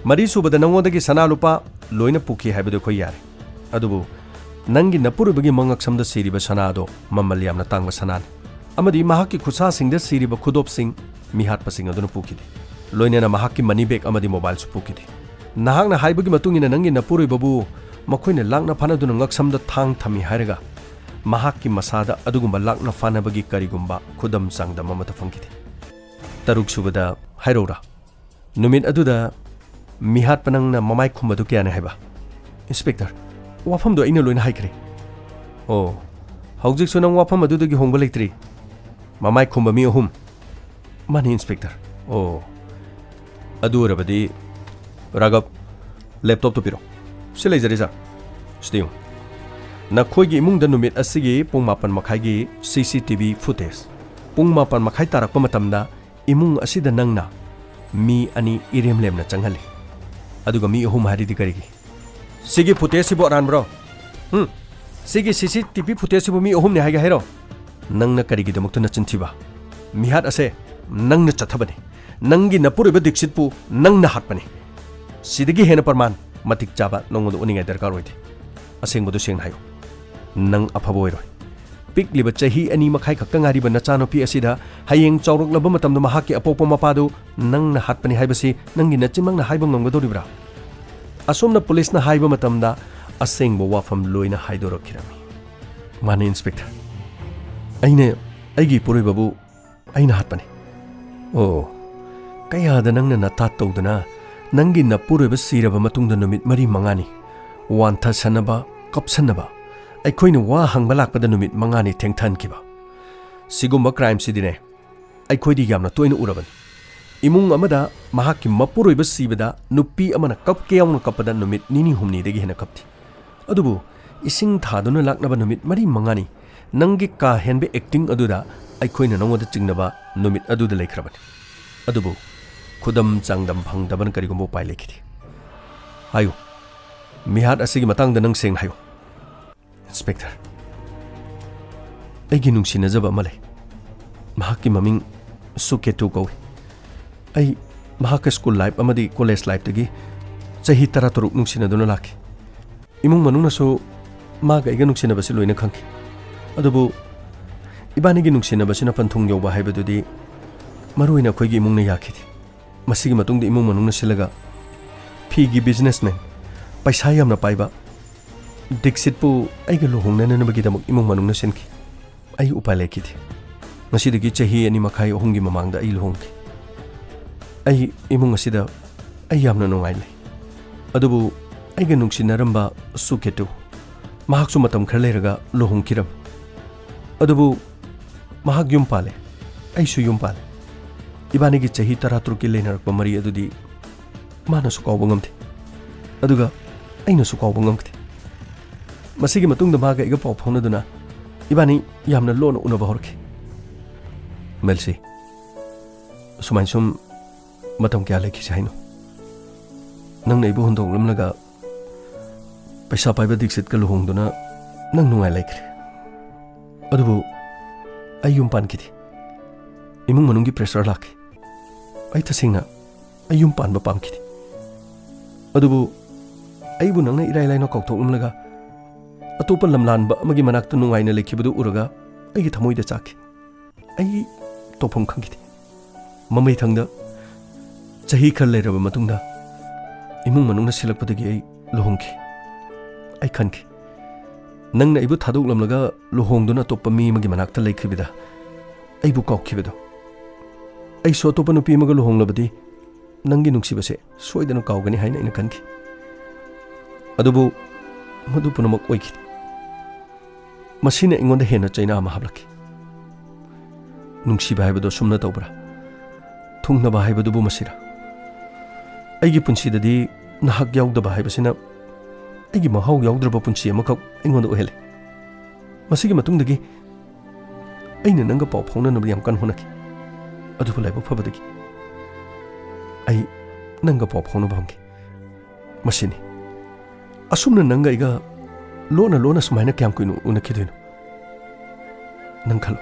ꯃꯔꯤꯁꯨꯕꯗ, ꯅꯉꯣꯟꯗꯒꯤ ꯁꯅꯥ ꯂꯨꯄꯥ ꯂꯣꯏꯅ ꯄꯨꯈꯤ ꯍꯥꯏꯕꯗꯨ ꯑꯩꯈꯣꯏ ꯌꯥꯔꯦ꯫ ꯑꯗꯨꯕꯨ ꯅꯪꯒꯤ ꯅꯄꯨꯔꯣꯏꯕꯒꯤ ꯃꯉꯛꯁꯝꯗ ꯁꯤꯔꯤꯕ ꯁꯅꯥ ꯑꯗꯣ ꯃꯃꯜ ꯌꯥꯝꯅ ꯇꯥꯡꯕ ꯁꯅꯥꯅꯤ, ꯑꯃꯗꯤ ꯃꯍꯥꯛꯀꯤ ꯈꯨꯠꯁꯥꯁꯤꯡꯗ ꯁꯤꯔꯤꯕ ꯈꯨꯗꯣꯞꯁꯤꯡ ꯃꯤꯍꯥꯠꯄꯁꯤꯡ ꯑꯗꯨꯅ ꯄꯨꯈꯤꯗꯦ꯫ ꯂꯣꯏꯅꯅ ꯃꯍꯥꯛꯀꯤ ꯃꯅꯤ ꯕꯦꯒ ꯑꯃꯗꯤ ꯃꯣꯕꯥꯏꯜꯁꯨ ꯄꯨꯈꯤꯗꯦ꯫ ꯅꯍꯥꯛꯅ ꯍꯥꯏꯕꯒꯤ ꯃꯇꯨꯡ ꯏꯟꯅ ꯅꯪꯒꯤ ꯅꯄꯨꯔꯣꯏꯕꯕꯨ ꯃꯈꯣꯏꯅ ꯂꯥꯛꯅ ꯐꯥꯅꯗꯨꯅ ꯉꯛꯁꯝꯗ ꯊꯥꯡ ꯊꯝꯃꯤ ꯍꯥꯏꯔꯒ ꯃꯍꯥꯛꯀꯤ ꯃꯁꯥꯗ ꯑꯗꯨꯒꯨꯝꯕ ꯂꯥꯛꯅ ꯐꯥꯅꯕꯒꯤ ꯀꯔꯤꯒꯨꯝꯕ ꯈꯨꯗꯝ ꯆꯥꯡꯗꯝ ꯑꯃꯠꯇ ꯐꯪꯈꯤꯗꯦ꯫ ꯇꯔꯨꯛꯁꯨꯕꯗ ꯍꯥꯏꯔꯧꯔꯥ? ꯅꯨꯃꯤꯠ ꯑꯗꯨꯗ ꯃꯤꯍꯥꯠꯄ ꯅꯪꯅ ꯃꯃꯥꯏ ꯈꯨꯝꯕꯗꯨ ꯀꯌꯥꯅꯤ ꯍꯥꯏꯕ? ꯏꯟꯁꯄꯦꯛꯇꯔ, ꯋꯥꯐꯝꯗꯣ ꯑꯩꯅ ꯂꯣꯏꯅ ꯍꯥꯏꯈ꯭ꯔꯦ꯫ ꯑꯣ, ꯍꯧꯖꯤꯛꯁꯨ ꯅꯪ ꯋꯥꯐꯝ ꯑꯗꯨꯗꯒꯤ ꯍꯣꯡꯕ ꯂꯩꯇ꯭ꯔꯤ? ꯃꯃꯥꯏ ꯈꯨꯝꯕ ꯃꯤ ꯑꯍꯨꯝ꯫ ꯃꯥꯅꯤ, ꯏꯟꯁꯄꯦꯛꯇꯔ꯫ ꯑꯣ, ꯑꯗꯨ ꯑꯣꯏꯔꯕꯗꯤ, ꯔꯥꯘꯕ, ꯂꯦꯞꯇꯣꯞꯇꯨ ꯄꯤꯔꯣ꯫ ꯁꯤ ꯂꯩꯖꯔꯦ, ꯁꯥꯔ꯫ ꯁꯤꯗ ꯌꯦꯡꯉꯨ꯫ ꯅꯈꯣꯏꯒꯤ ꯏꯃꯨꯡꯗ ꯅꯨꯃꯤꯠ ꯑꯁꯤꯒꯤ ꯄꯨꯡ ꯃꯥꯄꯟ ꯃꯈꯥꯏꯒꯤ ꯁꯤ ꯁꯤ ꯇꯤ ꯚꯤ ꯐꯨꯇꯦꯖ꯫ ꯄꯨꯡ ꯃꯥꯄꯟ ꯃꯈꯥꯏ ꯇꯥꯔꯛꯄ ꯃꯇꯝꯗ ꯏꯃꯨꯡ ꯑꯁꯤꯗ ꯅꯪꯅ ꯃꯤ ꯑꯅꯤ ꯏꯔꯦꯝ ꯂꯦꯝꯅ ꯆꯪꯍꯜꯂꯤ꯫ ꯑꯗꯨꯒ ꯃꯤ ꯑꯍꯨꯝ ꯍꯥꯏꯔꯤꯗꯤ ꯀꯔꯤꯒꯤ? ꯁꯤꯒꯤ footage ꯁꯤꯕꯨ ꯑꯔꯥꯟꯕ꯭ꯔꯣ? ꯎꯝ? ꯁꯤꯒꯤ C C T V footage ꯁꯤꯕꯨ ꯃꯤ ꯑꯍꯨꯝꯅꯤ ꯍꯥꯏꯒꯦ ꯍꯥꯏꯔꯣ? ꯅꯪꯅ ꯀꯔꯤꯒꯤꯗꯃꯛꯇ ꯅꯆꯤꯟ ꯊꯤꯕ? ꯃꯤꯍꯥꯠ ꯑꯁꯦ ꯅꯪꯅ ꯆꯠꯊꯕꯅꯤ꯫ ꯅꯪꯒꯤ ꯅꯄꯨꯔꯣꯏꯕ ꯗꯤꯛꯁꯤꯠꯄꯨ ꯅꯪꯅ ꯍꯥꯠꯄꯅꯤ꯫ ꯁꯤꯗꯒꯤ ꯍꯦꯟꯅ ꯄ꯭ꯔꯃꯥꯟ ꯃꯇꯤꯛ ꯆꯥꯕ ꯅꯉꯣꯟꯗ ꯎꯠꯅꯤꯡꯉꯥꯏ ꯗꯔꯀꯥꯔ ꯑꯣꯏꯗꯦ꯫ ꯑꯁꯦꯡꯕꯗꯨ ꯁꯦꯡꯅ ꯍꯥꯏꯌꯨ꯫ ꯅꯪ ꯑꯐꯕ ꯑꯣꯏꯔꯣꯏ꯫ ꯄꯤꯛꯂꯤꯕ ꯆꯍꯤ ꯑꯅꯤ ꯃꯈꯥꯏ ꯈꯛꯇ ꯉꯥꯏꯔꯤꯕ ꯅꯆꯥꯅꯨꯄꯤ ꯑꯁꯤꯗ ꯍꯌꯦꯡ ꯆꯥꯎꯔꯛꯂꯕ ꯃꯇꯝꯗ ꯃꯍꯥꯛꯀꯤ ꯑꯄꯣꯛꯄ ꯃꯄꯥꯗꯨ ꯅꯪꯅ ꯍꯥꯠꯄꯅꯤ ꯍꯥꯏꯕꯁꯤ ꯅꯪꯒꯤ ꯅꯆꯤꯟꯃꯛꯅ ꯍꯥꯏꯕ ꯉꯝꯒꯗꯧꯔꯤꯕ꯭ꯔꯥ? ꯑꯁꯣꯝꯅ ꯄꯨꯂꯤꯁꯅ ꯍꯥꯏꯕ ꯃꯇꯝꯗ ꯑꯁꯦꯡꯕ ꯋꯥꯐꯝ ꯂꯣꯏꯅ ꯍꯥꯏꯗꯣꯔꯛꯈꯤꯔꯝꯃꯤ꯫ ꯃꯥꯅꯦ, ꯏꯟꯁꯄꯦꯛꯇꯔ꯫ ꯑꯩꯅ ꯑꯩꯒꯤ ꯏꯄꯨꯔꯣꯏꯕꯕꯨ ꯑꯩꯅ ꯍꯥꯠꯄꯅꯤ꯫ ꯑꯣ, ꯀꯌꯥꯗ ꯅꯪꯅ ꯅꯇꯥꯠ ꯇꯧꯗꯨꯅ ꯅꯪꯒꯤ ꯅꯄꯨꯔꯣꯏꯕ ꯁꯤꯔꯕ ꯃꯇꯨꯡꯗ ꯅꯨꯃꯤꯠ ꯃꯔꯤ ꯃꯉꯥꯅꯤ ꯋꯥꯟꯊꯁꯟꯅꯕ, ꯀꯞꯁꯟꯅꯕ, ꯑꯩꯈꯣꯏꯅ ꯋꯥ ꯍꯪꯕ ꯂꯥꯛꯄꯗ ꯅꯨꯃꯤꯠ ꯃꯉꯥꯅꯤ ꯊꯦꯡꯊꯍꯟꯈꯤꯕ? ꯁꯤꯒꯨꯝꯕ crime ꯁꯤꯗꯤꯅꯦ, ꯑꯩꯈꯣꯏꯗꯤ ꯌꯥꯝꯅ ꯇꯣꯏꯅ ꯎꯔꯕꯅꯤ꯫ ꯏꯃꯨꯡ ꯑꯃꯗ ꯃꯍꯥꯛꯀꯤ ꯃꯄꯨꯔꯣꯏꯕ ꯁꯤꯕꯗ ꯅꯨꯄꯤ ꯑꯃꯅ ꯀꯞꯀꯦ ꯌꯥꯎꯅ ꯀꯞꯄꯗ ꯅꯨꯃꯤꯠ ꯅꯤꯅꯤ ꯍꯨꯝꯅꯤꯗꯒꯤ ꯍꯦꯟꯅ ꯀꯞꯇꯦ꯫ ꯑꯗꯨꯕꯨ ꯏꯁꯤꯡ ꯊꯥꯗꯨꯅ ꯂꯥꯛꯅꯕ ꯅꯨꯃꯤꯠ ꯃꯔꯤ ꯃꯉꯥꯅꯤ ꯅꯪꯒꯤ ꯀꯥ ꯍꯦꯟꯕ acting ꯑꯗꯨꯗ ꯑꯩꯈꯣꯏꯅ ꯅꯉꯣꯟꯗ ꯆꯤꯡꯅꯕ ꯅꯨꯃꯤꯠ ꯑꯗꯨꯗ ꯂꯩꯈ꯭ꯔꯕꯅꯤ꯫ ꯑꯗꯨꯕꯨ ꯈꯨꯗꯝ ꯆꯥꯡꯗꯝ ꯐꯪꯗꯕꯅ ꯀꯔꯤꯒꯨꯝꯕ ꯎꯄꯥꯏ ꯂꯩꯈꯤꯗꯦ꯫ ꯍꯥꯏꯌꯨ, ꯃꯤꯍꯥꯠ ꯑꯁꯤꯒꯤ ꯃꯇꯥꯡꯗ ꯅꯪ ꯁꯦꯡꯅ ꯍꯥꯏꯌꯨ꯫ ꯏꯟꯁꯄꯦꯛꯇꯔ, ꯑꯩꯒꯤ ꯅꯨꯡꯁꯤꯅꯖꯕ ꯑꯃ ꯂꯩ꯫ ꯃꯍꯥꯛꯀꯤ ꯃꯃꯤꯡ ꯁꯨꯀꯦꯇꯨ ꯀꯧꯏ꯫ ꯑꯩ ꯃꯍꯥꯛꯀ school life ꯑꯃꯗꯤ college lifeꯇꯒꯤ ꯆꯍꯤ ꯇꯔꯥꯇꯔꯨꯛ ꯅꯨꯡꯁꯤꯅꯗꯨꯅ ꯂꯥꯛꯈꯤ꯫ ꯏꯃꯨꯡ ꯃꯅꯨꯡꯅꯁꯨ ꯃꯥꯒ ꯑꯩꯒ ꯅꯨꯡꯁꯤꯅꯕꯁꯤ ꯂꯣꯏꯅ ꯈꯪꯈꯤ꯫ ꯑꯗꯨꯕꯨ ꯏꯕꯥꯅꯤꯒꯤ ꯅꯨꯡꯁꯤꯅꯕꯁꯤꯅ ꯄꯟꯊꯨꯡ ꯌꯧꯕ ꯍꯥꯏꯕꯗꯨꯗꯤ ꯃꯔꯨ ꯑꯣꯏꯅ ꯑꯩꯈꯣꯏꯒꯤ ꯏꯃꯨꯡꯅ ꯌꯥꯈꯤꯗꯦ꯫ ꯃꯁꯤꯒꯤ ꯃꯇꯨꯡꯗ ꯏꯃꯨꯡ ꯃꯅꯨꯡꯅ ꯁꯤꯜꯂꯒ ꯐꯤꯒꯤ businessman, ꯄꯩꯁꯥ ꯌꯥꯝꯅ ꯄꯥꯏꯕ ꯗꯤꯛꯁꯤꯠꯄꯨ ꯑꯩꯒ ꯂꯨꯍꯣꯡꯅꯅꯕꯒꯤꯗꯃꯛ ꯏꯃꯨꯡ ꯃꯅꯨꯡꯅ ꯁꯤꯟꯈꯤ꯫ ꯑꯩ ꯎꯄꯥꯏ ꯂꯩꯈꯤꯗꯦ꯫ ꯉꯁꯤꯗꯒꯤ ꯆꯍꯤ ꯑꯅꯤ ꯃꯈꯥꯏ ꯑꯍꯨꯝꯒꯤ ꯃꯃꯥꯡꯗ ꯑꯩ ꯂꯨꯍꯣꯡꯈꯤ꯫ ꯑꯩ ꯏꯃꯨꯡ ꯑꯁꯤꯗ ꯑꯩ ꯌꯥꯝꯅ ꯅꯨꯡꯉꯥꯏ ꯂꯩ꯫ ꯑꯗꯨꯕꯨ ꯑꯩꯒ ꯅꯨꯡꯁꯤꯅꯔꯝꯕ ꯁꯨꯀꯦꯇꯨ, ꯃꯍꯥꯛꯁꯨ ꯃꯇꯝ ꯈꯔ ꯂꯩꯔꯒ ꯂꯨꯍꯣꯡꯈꯤꯔꯝꯃꯤ꯫ ꯑꯗꯨꯕꯨ ꯃꯍꯥꯛ ꯌꯨꯝ ꯄꯥꯜꯂꯦ, ꯑꯩꯁꯨ ꯌꯨꯝ ꯄꯥꯜꯂꯦ꯫ ꯏꯕꯥꯅꯤꯒꯤ ꯆꯍꯤ ꯇꯔꯥꯇꯔꯨꯛꯀꯤ ꯂꯩꯅꯔꯛꯄ ꯃꯔꯤ ꯑꯗꯨꯗꯤ ꯃꯥꯅꯁꯨ ꯀꯥꯎꯕ ꯉꯝꯗꯦ, ꯑꯗꯨꯒ ꯑꯩꯅꯁꯨ ꯀꯥꯎꯕ ꯉꯝꯈꯤꯗꯦ꯫ ꯃꯁꯤꯒꯤ ꯃꯇꯨꯡꯗ ꯃꯥꯒ ꯑꯩꯒ ꯄꯥꯎ ꯐꯥꯎꯅꯗꯨꯅ ꯏꯕꯥꯅꯤ ꯌꯥꯝꯅ ꯂꯣꯟꯅ ꯎꯅꯕ ꯍꯧꯔꯛꯈꯤ꯫ ꯃꯦꯜꯁꯤ, ꯁꯨꯃꯥꯏꯅ ꯁꯨꯝ ꯃꯇꯝ ꯀꯌꯥ ꯂꯩꯈꯤꯁꯦ ꯍꯥꯏꯅꯣ? ꯅꯪꯅ ꯑꯩꯕꯨ ꯍꯨꯟꯗꯣꯛꯂꯝꯂꯒ ꯄꯩꯁꯥ ꯄꯥꯏꯕ ꯗꯤꯛꯁꯤꯠꯀ ꯂꯨꯍꯣꯡꯗꯨꯅ ꯅꯪ ꯅꯨꯡꯉꯥꯏ ꯂꯩꯈ꯭ꯔꯦ꯫ ꯑꯗꯨꯕꯨ ꯑꯩ ꯌꯨꯝ ꯄꯥꯟꯈꯤꯗꯦ꯫ ꯏꯃꯨꯡ ꯃꯅꯨꯡꯒꯤ ꯄ꯭ꯔꯦꯁꯔ ꯂꯥꯛꯈꯤ꯫ ꯑꯩ ꯇꯁꯦꯡꯅ ꯑꯩ ꯌꯨꯝ ꯄꯥꯟꯕ ꯄꯥꯝꯈꯤꯗꯦ꯫ ꯑꯗꯨꯕꯨ ꯑꯩꯕꯨ ꯅꯪꯅ ꯏꯔꯥꯏ ꯂꯥꯏꯅ ꯀꯥꯎꯊꯣꯛꯂꯝꯂꯒ ꯑꯇꯣꯞꯄ ꯂꯝꯂꯥꯟꯕ ꯑꯃꯒꯤ ꯃꯅꯥꯛꯇ ꯅꯨꯡꯉꯥꯏꯅ ꯂꯩꯈꯤꯕꯗꯨ ꯎꯔꯒ ꯑꯩꯒꯤ ꯊꯃꯣꯏꯗ ꯆꯥꯛꯈꯤ꯫ ꯑꯩ ꯇꯧꯐꯝ ꯈꯪꯈꯤꯗꯦ꯫ ꯃꯃꯩꯊꯪꯗ ꯆꯍꯤ ꯈꯔ ꯂꯩꯔꯕ ꯃꯇꯨꯡꯗ ꯏꯃꯨꯡ ꯃꯅꯨꯡꯅ ꯁꯤꯜꯂꯛꯄꯗꯒꯤ ꯑꯩ ꯂꯨꯍꯣꯡꯈꯤ꯫ ꯑꯩ ꯈꯟꯈꯤ, ꯅꯪꯅ ꯑꯩꯕꯨ ꯊꯥꯗꯣꯛꯂꯝꯂꯒ ꯂꯨꯍꯣꯡꯗꯨꯅ ꯑꯇꯣꯞꯄ ꯃꯤ ꯑꯃꯒꯤ ꯃꯅꯥꯛꯇ ꯂꯩꯈꯤꯕꯗ ꯑꯩꯕꯨ ꯀꯥꯎꯈꯤꯕꯗꯣ꯫ ꯑꯩꯁꯨ ꯑꯇꯣꯞꯄ ꯅꯨꯄꯤ ꯑꯃꯒ ꯂꯨꯍꯣꯡꯂꯕꯗꯤ ꯅꯪꯒꯤ ꯅꯨꯡꯁꯤꯕꯁꯦ ꯁꯣꯏꯗꯅ ꯀꯥꯎꯒꯅꯤ ꯍꯥꯏꯅ ꯑꯩꯅ ꯈꯟꯈꯤ꯫ ꯑꯗꯨꯕꯨ ꯃꯗꯨ ꯄꯨꯝꯅꯃꯛ ꯑꯣꯏꯈꯤꯗꯦ꯫ ꯃꯁꯤꯅ ꯑꯩꯉꯣꯟꯗ ꯍꯦꯟꯅ ꯆꯩꯅꯥ ꯑꯃ ꯍꯥꯞꯂꯛꯈꯤ꯫ ꯅꯨꯡꯁꯤꯕ ꯍꯥꯏꯕꯗꯨ ꯑꯁꯨꯝꯅ ꯇꯧꯕ꯭ꯔꯥ? ꯊꯨꯡꯅꯕ ꯍꯥꯏꯕꯗꯨꯕꯨ ꯃꯁꯤꯔꯥ? ꯑꯩꯒꯤ ꯄꯨꯟꯁꯤꯗꯗꯤ ꯅꯍꯥꯛ ꯌꯥꯎꯗꯕ ꯍꯥꯏꯕꯁꯤꯅ ꯑꯩꯒꯤ ꯃꯍꯥꯎ ꯌꯥꯎꯗ꯭ꯔꯕ ꯄꯨꯟꯁꯤ ꯑꯃꯈꯛ ꯑꯩꯉꯣꯟꯗ ꯑꯣꯏꯍꯜꯂꯦ꯫ ꯃꯁꯤꯒꯤ ꯃꯇꯨꯡꯗꯒꯤ ꯑꯩꯅ ꯅꯪꯒ ꯄꯥꯎ ꯐꯥꯎꯅꯅꯕ ꯌꯥꯝ ꯀꯟꯅ ꯍꯣꯠꯅꯈꯤ, ꯑꯗꯨꯕꯨ ꯂꯥꯏꯕꯛ ꯐꯕꯗꯒꯤ ꯑꯩ ꯅꯪꯒ ꯄꯥꯎ ꯐꯥꯎꯅꯕ ꯐꯪꯈꯤ꯫ ꯃꯁꯤꯅꯤ꯫ ꯑꯁꯨꯝꯅ ꯅꯪꯒ ꯑꯩꯒ ꯂꯣꯟꯅ ꯂꯣꯟꯅ ꯁꯨꯃꯥꯏꯅ ꯀꯌꯥꯝ ꯀꯨꯏꯅ ꯎꯅꯈꯤꯗꯣꯏꯅꯣ? ꯅꯪ ꯈꯜꯂꯨ꯫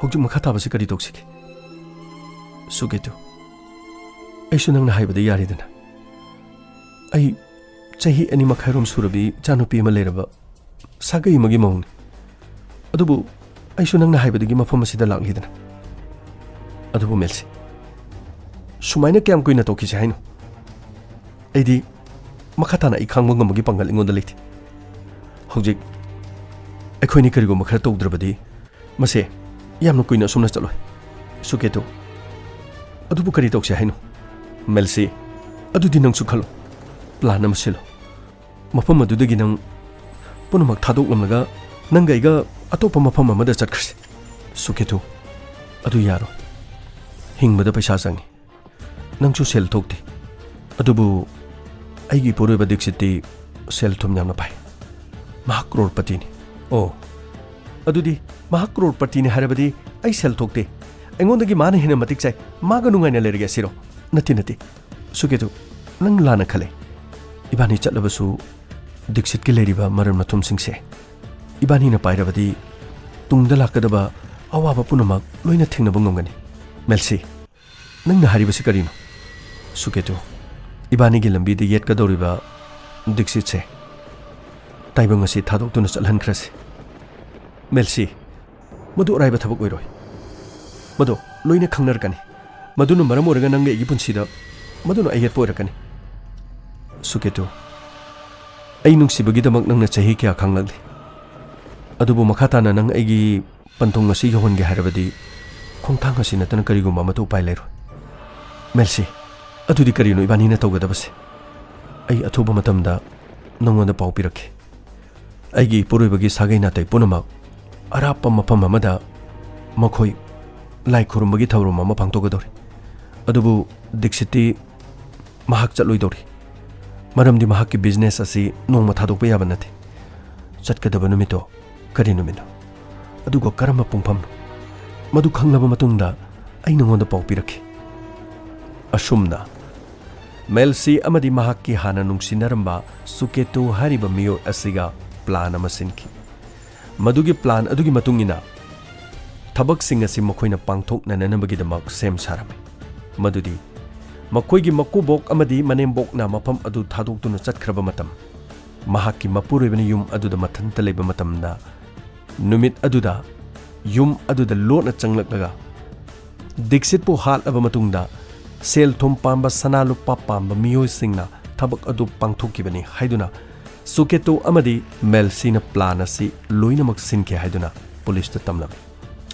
ꯍꯧꯖꯤꯛ ꯃꯈꯥ ꯇꯥꯕꯁꯤ ꯀꯔꯤ ꯇꯧꯁꯤꯒꯦ? ꯁꯨꯀꯦꯇꯨ, ꯑꯩꯁꯨ ꯅꯪꯅ ꯍꯥꯏꯕꯗ ꯌꯥꯔꯦꯗꯅ꯫ ꯑꯩ ꯆꯍꯤ ꯑꯅꯤ ꯃꯈꯥꯏꯔꯣꯝ ꯁꯨꯔꯕꯤ ꯏꯆꯥꯅꯨꯄꯤ ꯑꯃ ꯂꯩꯔꯕ ꯁꯥꯒꯩ ꯑꯃꯒꯤ ꯃꯧꯅꯤ꯫ ꯑꯗꯨꯕꯨ ꯑꯩꯁꯨ ꯅꯪꯅ ꯍꯥꯏꯕꯗꯒꯤ ꯃꯐꯝ ꯑꯁꯤꯗ ꯂꯥꯛꯂꯤꯗꯅ꯫ ꯑꯗꯨꯕꯨ ꯃꯦꯜꯁꯤ, ꯁꯨꯃꯥꯏꯅ ꯀꯌꯥꯝ ꯀꯨꯏꯅ ꯇꯧꯈꯤꯁꯦ ꯍꯥꯏꯅꯣ? ꯑꯩꯗꯤ ꯃꯈꯥ ꯇꯥꯅ ꯑꯩ ꯈꯥꯡꯕ ꯉꯝꯕꯒꯤ ꯄꯥꯡꯒꯜ ꯑꯩꯉꯣꯟꯗ ꯂꯩꯇꯦ꯫ ꯍꯧꯖꯤꯛ ꯑꯩꯈꯣꯏꯅꯤ ꯀꯔꯤꯒꯨꯝꯕ ꯈꯔ ꯇꯧꯗ꯭ꯔꯕꯗꯤ ꯃꯁꯦ ꯌꯥꯝꯅ ꯀꯨꯏꯅ ꯑꯁꯨꯝꯅ ꯆꯠꯂꯣꯏ꯫ ꯁꯨꯀꯦꯇꯨ, ꯑꯗꯨꯕꯨ ꯀꯔꯤ ꯇꯧꯁꯦ ꯍꯥꯏꯅꯣ? ꯃꯦꯜꯁꯤ, ꯑꯗꯨꯗꯤ ꯅꯪꯁꯨ ꯈꯜꯂꯣ, ꯄ꯭ꯂꯥꯟ ꯑꯃ ꯁꯤꯜꯂꯣ꯫ ꯃꯐꯝ ꯑꯗꯨꯗꯒꯤ ꯅꯪ ꯄꯨꯝꯅꯃꯛ ꯊꯥꯗꯣꯛꯂꯝꯂꯒ ꯅꯪꯒ ꯑꯩꯒ ꯑꯇꯣꯞꯄ ꯃꯐꯝ ꯑꯃꯗ ꯆꯠꯈ꯭ꯔꯁꯤ꯫ ꯁꯨꯀꯦꯇꯨ, ꯑꯗꯨ ꯌꯥꯔꯣꯏ꯫ ꯍꯤꯡꯕꯗ ꯄꯩꯁꯥ ꯆꯪꯉꯤ꯫ ꯅꯪꯁꯨ ꯁꯦꯜ ꯊꯣꯛꯇꯦ꯫ ꯑꯗꯨꯕꯨ ꯑꯩꯒꯤ ꯏꯄꯨꯔꯣꯏꯕ ꯗꯤꯛꯁꯤꯠꯇꯤ ꯁꯦꯜ ꯊꯨꯝ ꯌꯥꯝꯅ ꯄꯥꯏ꯫ ꯃꯍꯥꯛ ꯀ꯭ꯔꯣꯔꯄꯇꯤꯅꯤ꯫ ꯑꯣ, ꯑꯗꯨꯗꯤ ꯃꯍꯥꯛ ꯀ꯭ꯔꯣꯔꯄꯇꯤꯅꯤ ꯍꯥꯏꯔꯕꯗꯤ ꯑꯩ ꯁꯦꯜ ꯊꯣꯛꯇꯦ꯫ ꯑꯩꯉꯣꯟꯗꯒꯤ ꯃꯥꯅ ꯍꯦꯟꯅ ꯃꯇꯤꯛ ꯆꯥꯏ꯫ ꯃꯥꯒ ꯅꯨꯡꯉꯥꯏꯅ ꯂꯩꯔꯒꯦ ꯁꯤꯔꯣ? ꯅꯠꯇꯦ, ꯅꯠꯇꯦ꯫ ꯁꯨꯀꯦꯇꯨ, ꯅꯪ ꯂꯥꯟꯅ ꯈꯜꯂꯦ꯫ ꯏꯕꯥꯅꯤ ꯆꯠꯂꯕꯁꯨ ꯗꯤꯛꯁꯤꯠꯀꯤ ꯂꯩꯔꯤꯕ ꯃꯔꯟ ꯃꯊꯨꯝꯁꯤꯡꯁꯦ ꯏꯕꯥꯅꯤꯅ ꯄꯥꯏꯔꯕꯗꯤ ꯇꯨꯡꯗ ꯂꯥꯛꯀꯗꯕ ꯑꯋꯥꯕ ꯄꯨꯝꯅꯃꯛ ꯂꯣꯏꯅ ꯊꯦꯡꯅꯕ ꯉꯝꯒꯅꯤ꯫ ꯃꯦꯜꯁꯤ, ꯅꯪꯅ ꯍꯥꯏꯔꯤꯕꯁꯤ ꯀꯔꯤꯅꯣ? ꯁꯨꯀꯦꯇꯨ, ꯏꯕꯥꯅꯤꯒꯤ ꯂꯝꯕꯤꯗ ꯌꯦꯠꯀꯗꯧꯔꯤꯕ ꯗꯤꯛꯁꯤꯠꯁꯦ ꯇꯥꯏꯕꯪ ꯑꯁꯤ ꯊꯥꯗꯣꯛꯇꯨꯅ ꯆꯠꯍꯟꯈ꯭ꯔꯁꯤ꯫ ꯃꯦꯜꯁꯤ, ꯃꯗꯨ ꯑꯔꯥꯏꯕ ꯊꯕꯛ ꯑꯣꯏꯔꯣꯏ꯫ ꯃꯗꯨ ꯂꯣꯏꯅ ꯈꯪꯅꯔꯛꯀꯅꯤ꯫ ꯃꯗꯨꯅ ꯃꯔꯝ ꯑꯣꯏꯔꯒ ꯅꯪꯒ ꯑꯩꯒꯤ ꯄꯨꯟꯁꯤꯗ ꯃꯗꯨꯅ ꯑꯌꯦꯠꯄ ꯑꯣꯏꯔꯛꯀꯅꯤ꯫ ꯁꯨꯀꯦꯇꯨ, ꯑꯩ ꯅꯨꯡꯁꯤꯕꯒꯤꯗꯃꯛ ꯅꯪꯅ ꯆꯍꯤ ꯀꯌꯥ ꯈꯥꯡꯂꯛꯂꯤ꯫ ꯑꯗꯨꯕꯨ ꯃꯈꯥ ꯇꯥꯅ ꯅꯪ ꯑꯩꯒꯤ ꯄꯟꯊꯨꯡ ꯑꯁꯤ ꯌꯧꯍꯟꯒꯦ ꯍꯥꯏꯔꯕꯗꯤ ꯈꯣꯡꯊꯥꯡ ꯑꯁꯤ ꯅꯠꯇꯅ ꯀꯔꯤꯒꯨꯝꯕ ꯑꯃꯠꯇ ꯎꯄꯥꯏ ꯂꯩꯔꯣꯏ꯫ ꯃꯦꯜꯁꯤ, ꯑꯗꯨꯗꯤ ꯀꯔꯤꯅꯣ ꯏꯕꯥꯅꯤꯅ ꯇꯧꯒꯗꯕꯁꯦ? ꯑꯩ ꯑꯊꯨꯕ ꯃꯇꯝꯗ ꯅꯪꯉꯣꯟꯗ ꯄꯥꯎ ꯄꯤꯔꯛꯀꯦ꯫ ꯑꯩꯒꯤ ꯏꯄꯨꯔꯣꯏꯕꯒꯤ ꯁꯥꯒꯩ ꯅꯥꯇꯩ ꯄꯨꯝꯅꯃꯛ ꯑꯔꯥꯞꯄ ꯃꯐꯝ ꯑꯃꯗ ꯃꯈꯣꯏ ꯂꯥꯏ ꯈꯨꯔꯨꯝꯕꯒꯤ ꯊꯧꯔꯝ ꯑꯃ ꯄꯥꯡꯊꯣꯛꯀꯗꯧꯔꯤ꯫ ꯑꯗꯨꯕꯨ ꯗꯤꯛꯁꯤꯠꯇꯤ ꯃꯍꯥꯛ ꯆꯠꯂꯣꯏꯗꯧꯔꯤ꯫ ꯃꯔꯝꯗꯤ ꯃꯍꯥꯛꯀꯤ ꯕꯤꯖꯤꯅꯦꯁ ꯑꯁꯤ ꯅꯣꯡꯃ ꯊꯥꯗꯣꯛꯄ ꯌꯥꯕ ꯅꯠꯇꯦ꯫ ꯆꯠꯀꯗꯕ ꯅꯨꯃꯤꯠꯇꯣ ꯀꯔꯤ ꯅꯨꯃꯤꯠꯅꯣ? ꯑꯗꯨꯒ ꯀꯔꯝꯕ ꯄꯨꯡꯐꯝꯅꯣ? ꯃꯗꯨ ꯈꯪꯂꯕ ꯃꯇꯨꯡꯗ ꯑꯩ ꯅꯉꯣꯟꯗ ꯄꯥꯎ ꯄꯤꯔꯛꯈꯤ꯫ ꯑꯁꯨꯝꯅ ꯃꯦꯜꯁꯤ ꯑꯃꯗꯤ ꯃꯍꯥꯛꯀꯤ ꯍꯥꯟꯅ ꯅꯨꯡꯁꯤꯅꯔꯝꯕ ꯁꯨꯀꯦꯇꯨ ꯍꯥꯏꯔꯤꯕ ꯃꯤꯑꯣꯏ ꯑꯁꯤꯒ ꯄ꯭ꯂꯥꯟ ꯑꯃ ꯁꯤꯟꯈꯤ꯫ ꯃꯗꯨꯒꯤ ꯄ꯭ꯂꯥꯟ ꯑꯗꯨꯒꯤ ꯃꯇꯨꯡ ꯏꯟꯅ ꯊꯕꯛꯁꯤꯡ ꯑꯁꯤ ꯃꯈꯣꯏꯅ ꯄꯥꯡꯊꯣꯛꯅꯅꯕꯒꯤꯗꯃꯛ ꯁꯦꯝ ꯁꯥꯔꯝꯃꯤ꯫ ꯃꯗꯨꯗꯤ ꯃꯈꯣꯏꯒꯤ ꯃꯀꯨꯕꯣꯛ ꯑꯃꯗꯤ ꯃꯅꯦꯝꯕꯣꯛꯅ ꯃꯐꯝ ꯑꯗꯨ ꯊꯥꯗꯣꯛꯇꯨꯅ ꯆꯠꯈ꯭ꯔꯕ ꯃꯇꯝ, ꯃꯍꯥꯛꯀꯤ ꯃꯄꯨꯔꯣꯏꯕꯅ ꯌꯨꯝ ꯑꯗꯨꯗ ꯃꯊꯟꯇ ꯂꯩꯕ ꯃꯇꯝꯗ, ꯅꯨꯃꯤꯠ ꯑꯗꯨꯗ ꯌꯨꯝ ꯑꯗꯨꯗ ꯂꯣꯠꯅ ꯆꯪꯂꯛꯂꯒ ꯗꯤꯛꯁꯤꯠꯄꯨ ꯍꯥꯠꯂꯕ ꯃꯇꯨꯡꯗ ꯁꯦꯜ ꯊꯨꯝ ꯄꯥꯝꯕ ꯁꯅꯥ ꯂꯨꯄꯥ ꯄꯥꯝꯕ ꯃꯤꯑꯣꯏꯁꯤꯡꯅ ꯊꯕꯛ ꯑꯗꯨ ꯄꯥꯡꯊꯣꯛꯈꯤꯕꯅꯤ ꯍꯥꯏꯗꯨꯅ ꯁꯨꯀꯦꯇꯨ ꯑꯃꯗꯤ ꯃꯦꯜꯁꯤꯅ ꯄ꯭ꯂꯥꯟ ꯑꯁꯤ ꯂꯣꯏꯅꯃꯛ ꯁꯤꯟꯈꯤ ꯍꯥꯏꯗꯨꯅ ꯄꯨꯂꯤꯁꯇ ꯇꯝꯂꯝꯃꯤ꯫